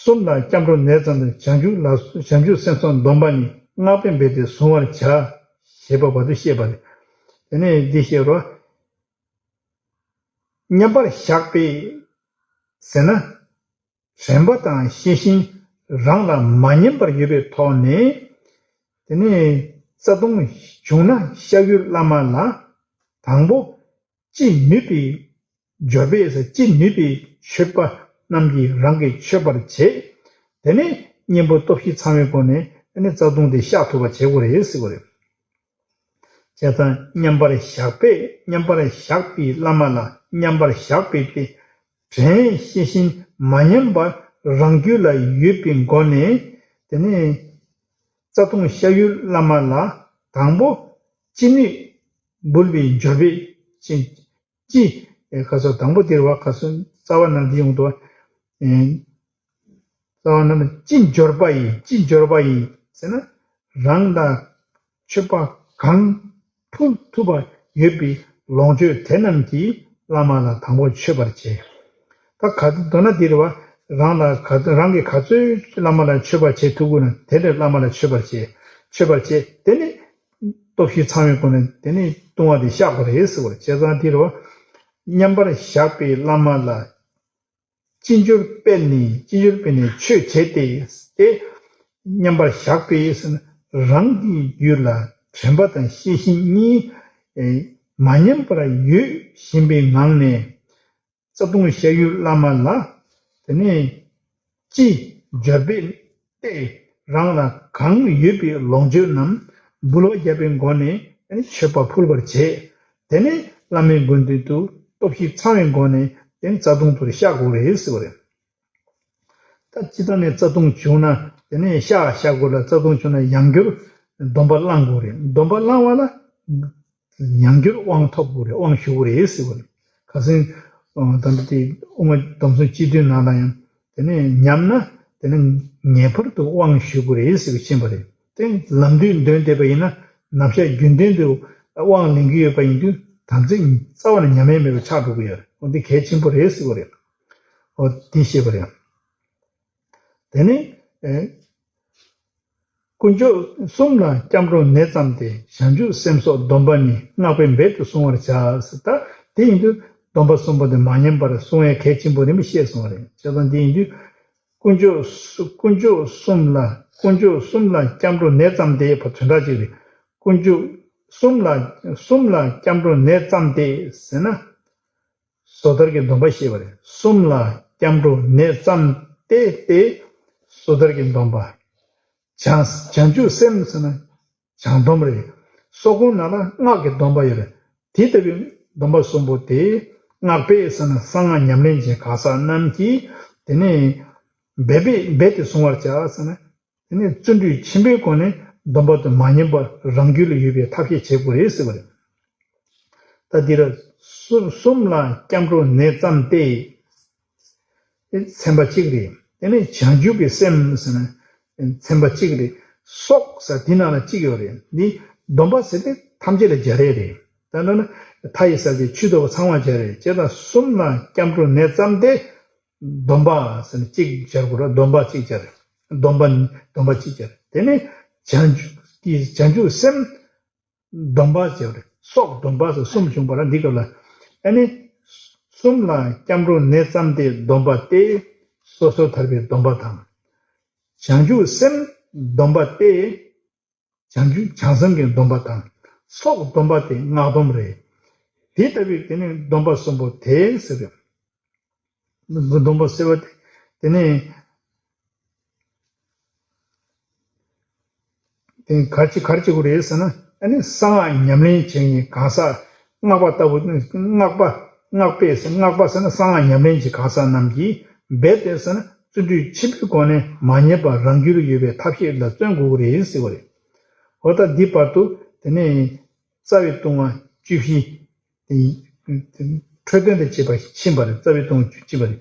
གསུམ་ལ་སྐྱབས་འགྲོ་ནས་ཙམ་དུ་བྱང་ཆུབ་ལ་བྱང་ཆུབ་སེམས་སོགས་སྡོམ་པ་ནི་སྔགས་པས་འབད་དེ་གཟུང་བར་བྱ། ཞེས་པ་བར་དུ་བཤད་པ་རེད། དེ་ནས་འདི་བཤད་རོ། མཉམ་པར་བཞག་པས་ཟེར་ན། དྲན་པ་དང་ཤེས་བཞིན་རང་ལ་མ་ཉམས་པར་ཡོད་པའི་ཐོག་ནས། དེ་ནས་རྩ་ལྟུང་བྱུང་ན་གཤགས་ཡུལ་བླ་མ་ལ་དང་པོ་ཅི་ནུས་པའི་འབྱོར་པས་ཟེར་ཅི་ནུས་པའི་མཆོད་པ་རྣམས་ཀྱིས་རང་གི་མཆོད་པར་བྱེད། དེ་ནས་གཉེན་པོ་སྟོབས་བཞི་ཚང་བའི་སྒོ་ནས་དེ་ནས་རྩ་ལྟུང་དེ་བཤགས་ཐུབ་པ་བྱེད་དགོས་རེད་ཟེར་བ་རེད། བྱས་ཙང་མཉམ་པར་བཞག་པས་མཉམ་པར་བཞག་པའི་བླ་མ་ལ་ མཉམ་པར་བཞག་པའི་སྟེ། དྲན་ཤེས་བཞིན་མ་ཉམས་པར་རང་རྒྱུད་ལ་ཡོད་པའི་སྒོ་ནས། དེ་ནས་རྩ་ལྟུང་བཤགས་ཡུལ་བླ་མ་ལ་དང་པོ་ཅི་ནུས་འབུལ་བའི་འབྱོར་པས་ཅི། ཅི། ཁ་སོ་དང་པོ་དེར་བ་ཁ་སོ་རྩ་བ་ན་འདི་ཡོང་དུ་བ། རྩ་བ་ན་ཅི་འབྱོར་པ་ཡིས། ཅི་འབྱོར་པ་ཡིས་ཟེར་ན། རང་ལ་མཆོད་པ་གང་ཕུལ་ཐུབ་པ་ཡོད་པའི་ལོངས་སྤྱོད་དེ་རྣམས་ཀྱིས་བླ་མ་ལ་དང་པོ་མཆོད་པར་བྱེད། ད་ག་མདོར་ན་འདིར་བ། རང་ལ་ག་རང་གིས་ག་ཚོད་བླ་མ་ལ་མཆོད་པ་བྱེད་ཐུབ་ཀྱི་ན་དེ་འདྲ་བླ་མ་ལ་མཆོད་པར་བྱེད། མཆོད་པར་བྱེད། དེ་ནི་སྟོབས་བཞི་ཚང་བའི་སྒོ་ནས་དེ་ནི་ལྟུང་བ་དེ་བཤགས་དགོས་རེད་ཟེར་བ་རེད། བྱས་ཙང་འདིར་བ། མཉམ་པར་བཞག་པའི་བླ་མ་ལ། ཅི་འབྱོར་པས་ནི། ཅི་འབྱོར་པས་ནི་མཆོད་བྱས་ཏེ། དེ་མཉམ་པར་བཞག་པའི་ཟེར་ན། རང་གི་རྒྱུད་ལ་དྲན་པ་དང་ཤེས་བཞིན་གཉིས་མ་ཉམས་པར་ཡོད་བཞིན་པའི་ངང་ནས། རྩ་ལྟུང་བཤགས་ཡུལ་བླ་མ་ལ། དེ་ནས་ཅི་འབྱོར་པས་ཏེ། རང་ལ་གང་ཡོད་པའི་ལོངས་སྤྱོད་རྣམས་འབུལ་བ་བརྒྱབ་པའི་སྒོ་ནས་དེ་ནས་མཆོད་པ་ཕུལ་བར་བྱེད། དེ་ནས་བླ་མའི་དགོངས་དོན་དུ་སྟོབས་བཞི་ཚང་བའི་སྒོ་ནས་དེ་ནས་རྩ་ལྟུང་དུ་བཤགས་དགོས་རེད་ཟེར་བ་རེད། ད་སྤྱིར་བཏང་ནས་རྩ་ལྟུང་བྱུང་ན་དེ་ནས་བཤགས་བཤགས་དགོས་ལ། རྩ་ལྟུང་བྱུང་ན་ཡང་བསྐྱར་སྡོམ་པ་བླང་དགོས་རེད། སྡོམ་པ་བླང་བ་ལ། ཡང་བསྐྱར་དབང་ཐོབ་དགོས་རེད། དབང་ཞུ་དགོས་རེད་ཟེར་བ་རེད། ཁ་སང་། ཨ། ད་ལྟ་དེ་དབུ་མ་སྡོམ་གསུམ་སྤྱི་དོན་ནང་ལ་ཡང་དེ་ནས་ཉམས་ན་དེ་ནས་ངེས་པར་དུ་དབང་ཞུ་དགོས་རེད་ཟེར་བ་ཕྱིན་པ་རེད། དེ་ལམ་དུས་འདོན་བསྡད་པ་ཡིན་ན་ནམ་ཞག་རྒྱུན་ལྡན་དུ་དབང་ལེན་གྱི་ཡོད་པ་ཡིན་དུས་དམ་ཚིག་རྩ་བ་ནས་ཉམས་ཡས་མེད་པ་ཆགས་འགྲོ་གི་ཡོད་རེད། འོ་འདི་གལ་ཆེན་པོ་རེད་ཟེར་བ་རེད། འོ་འདི་ཤེས་པ་རེད། དེ་ནས། ཨེ། དཀོན་མཆོག་གསུམ་ལ་སྐྱབས་འགྲོ་ནས་བརྩམས་ཏེ། བྱང་ཆུབ་སེམས་སོགས་སྡོམ་པ་ནི། སྔགས་པས་འབད་དེ་བསྲུང་བར་བྱ། ད་དེ་ཡིན་དུས་སྡོམ་པ་གསུམ་པོ་དེ་མ་ཉམས་པར་བསྲུང་ཡས་གལ་ཆེན་པོ་རེད་མི་ཤེས་སོང་བ་རེད། བྱས་ཙང་དེ་ཡིན་དུས་དཀོན་མཆོག་གསུ་དཀོན་མཆོག་གསུམ་ལ་དཀོན་མཆོག་གསུམ་ལ་སྐྱབས་འགྲོ་ནས་བརྩམས་ཏེ་བ་དོན་དག་ཅིག་རེད། དཀོན་མཆོག་གསུམ་ལ་གསུམ་ལ་སྐྱབས་འགྲོ་ནས་བརྩམས་ཏེ་ཟེར་ན། སོ་ཐར་གྱི་སྡོམ་པ་བཤད་པ་རེད། གསུམ་ལ་སྐྱབས་འགྲོ་ནས་བརྩམས་ཏེ་སྟེ། སོ་ཐར་གྱི་སྡོམ་པ། བྱང་བྱང་ཆུབ་སེམས་ཟེར་ན་བྱང་སྡོམ་རེད། སོ་སྐོང་ནང་ལ་སྔགས་ཀྱི་སྡོམ་པ་ཡོད་རེད། དེ་ལྟ་བུའི་སྡོམ་པ་གསུམ་པོ་དེ་སྔགས་པས་ཟེར་ན་གསང་སྔགས་ཉམས་ལེན་བྱེད་གང་ཟག་རྣམས་ཀྱིས་དེ་ནས་འབད་པས་འབད་དེ་བསྲུང་བར་བྱ་ཟེར་ན། དེ་ནས་བརྩོན་འགྲུས་ཆེན་པོའི་སྒོ་ནས་སྡོམ་པ་དེ་མ་ཉམས་པར་རང་རྒྱུད་ལ་ཡོད་པའི་ཐབས་ཤེས་བྱེད་དགོས་རེད་ཟེར་བ་རེད། ད་འདིར་གསུམ་གསུམ་ལ་སྐྱབས་འགྲོ་ནས་བརྩམས་ཏེ། ཚན་པ་གཅིག་རེད། དེ་ནས་བྱང་ཆུབ་ཀྱི་སེམས་ཟེར་ན་ཚན་པ་གཅིག་རེད། སོགས་ཟེར་དེ་ནང་ལ་གཅིག་ཡོད་རེད། འདི་སྡོམ་པ་ཟེར་དེ་ཐམས་ཅད་ལ་སྦྱར་ཡས་རེད། ད་ནང་ན་མཐའ་ཡི་ས་བཅད་ཆོས་ལྡོག་པ་ཚང་མ་སྦྱར་རེད། བྱས་ཙང་གསུམ་ལ་སྐྱབས་འགྲོ་ནས་བརྩམས་ཏེ། སྡོམ་པ་ཟེར་ནས་གཅིག་སྦྱར་དགོས་རེད། སྡོམ་པ་གཅིག་སྦྱར། སྡོམ་པ་ནི་སྡོམ་པ་གཅིག་སྦྱར། དེ་ནས་བྱང་ཆུབ་ཀྱི་བྱང་ཆུབ་སེམས་སྡོམ་པ་སྦྱར་རེད། སོགས་སྡོམ་པ་ཟེར་གསུམ་བྱུང་བ་ར་འདི་སྐབས་ལ། ཨ་ནི་གསུམ་ལ་སྐྱབས་འགྲོ་ནས་བརྩམས་ཏེ་སྡོམ་པ་སྟེ། སོ་སོར་ཐར་པའི་སྡོམ་པ་དང་། བྱང་ཆུབ་སེམས་སྡོམ་པ་སྟེ། བྱང་ཆུབ་བྱང་སེམས་ཀྱི་སྡོམ་པ་དང་། སོགས་སྡོམ་པ་དེ་སྔགས་སྡོམ་རེད། དེ་ལྟ་བུའི་དེ་ནི་སྡོམ་པ་གསུམ་པོ་དེ་ཟེར་བས། སྡོམ་པ་ཟེར་བ་དེ་དེ་ནི་དེ་ག་རེ་ག་རེ་བྱེད་དགོས་རེད་ཟེར་ན། ཨ་ནི་གསང་སྔགས་ཉམས་ལེན་བྱེད་མཁན་གང་ཟག་སྔགས་པ་ལྟ་བུ། སྔགས་པ་སྔགས་པས་ཟེར། སྔགས་པ་ཟེར་ན་གསང་སྔགས་ཉམས་ལེན་བྱེད་གང་ཟག་རྣམས་ཀྱིས་འབད་དེ་ཟེར་ན་བརྩོན་འགྲུས་ཆེན་པོའི་སྒོ་ནས་མ་ཉམས་པར་རང་རྒྱུད་ལ་ཡོད་པའི་ཐབས་ཤེས་ལ་བརྩོན་དགོས་ཀྱི་རེད་ཟེར་བ་རེད། འོ་ད་འདི་བར་དུ་དེ་ནས་རྩ་བའི་ལྟུང་བ་བཅུ་བཞི། དེ་འཕྲོས་དོན་དང་བཅས་པ་ཕྱིན་པ་རེད། རྩ་བའི་ལྟུང་བ་བཅུ་བཞི་པ་རེད།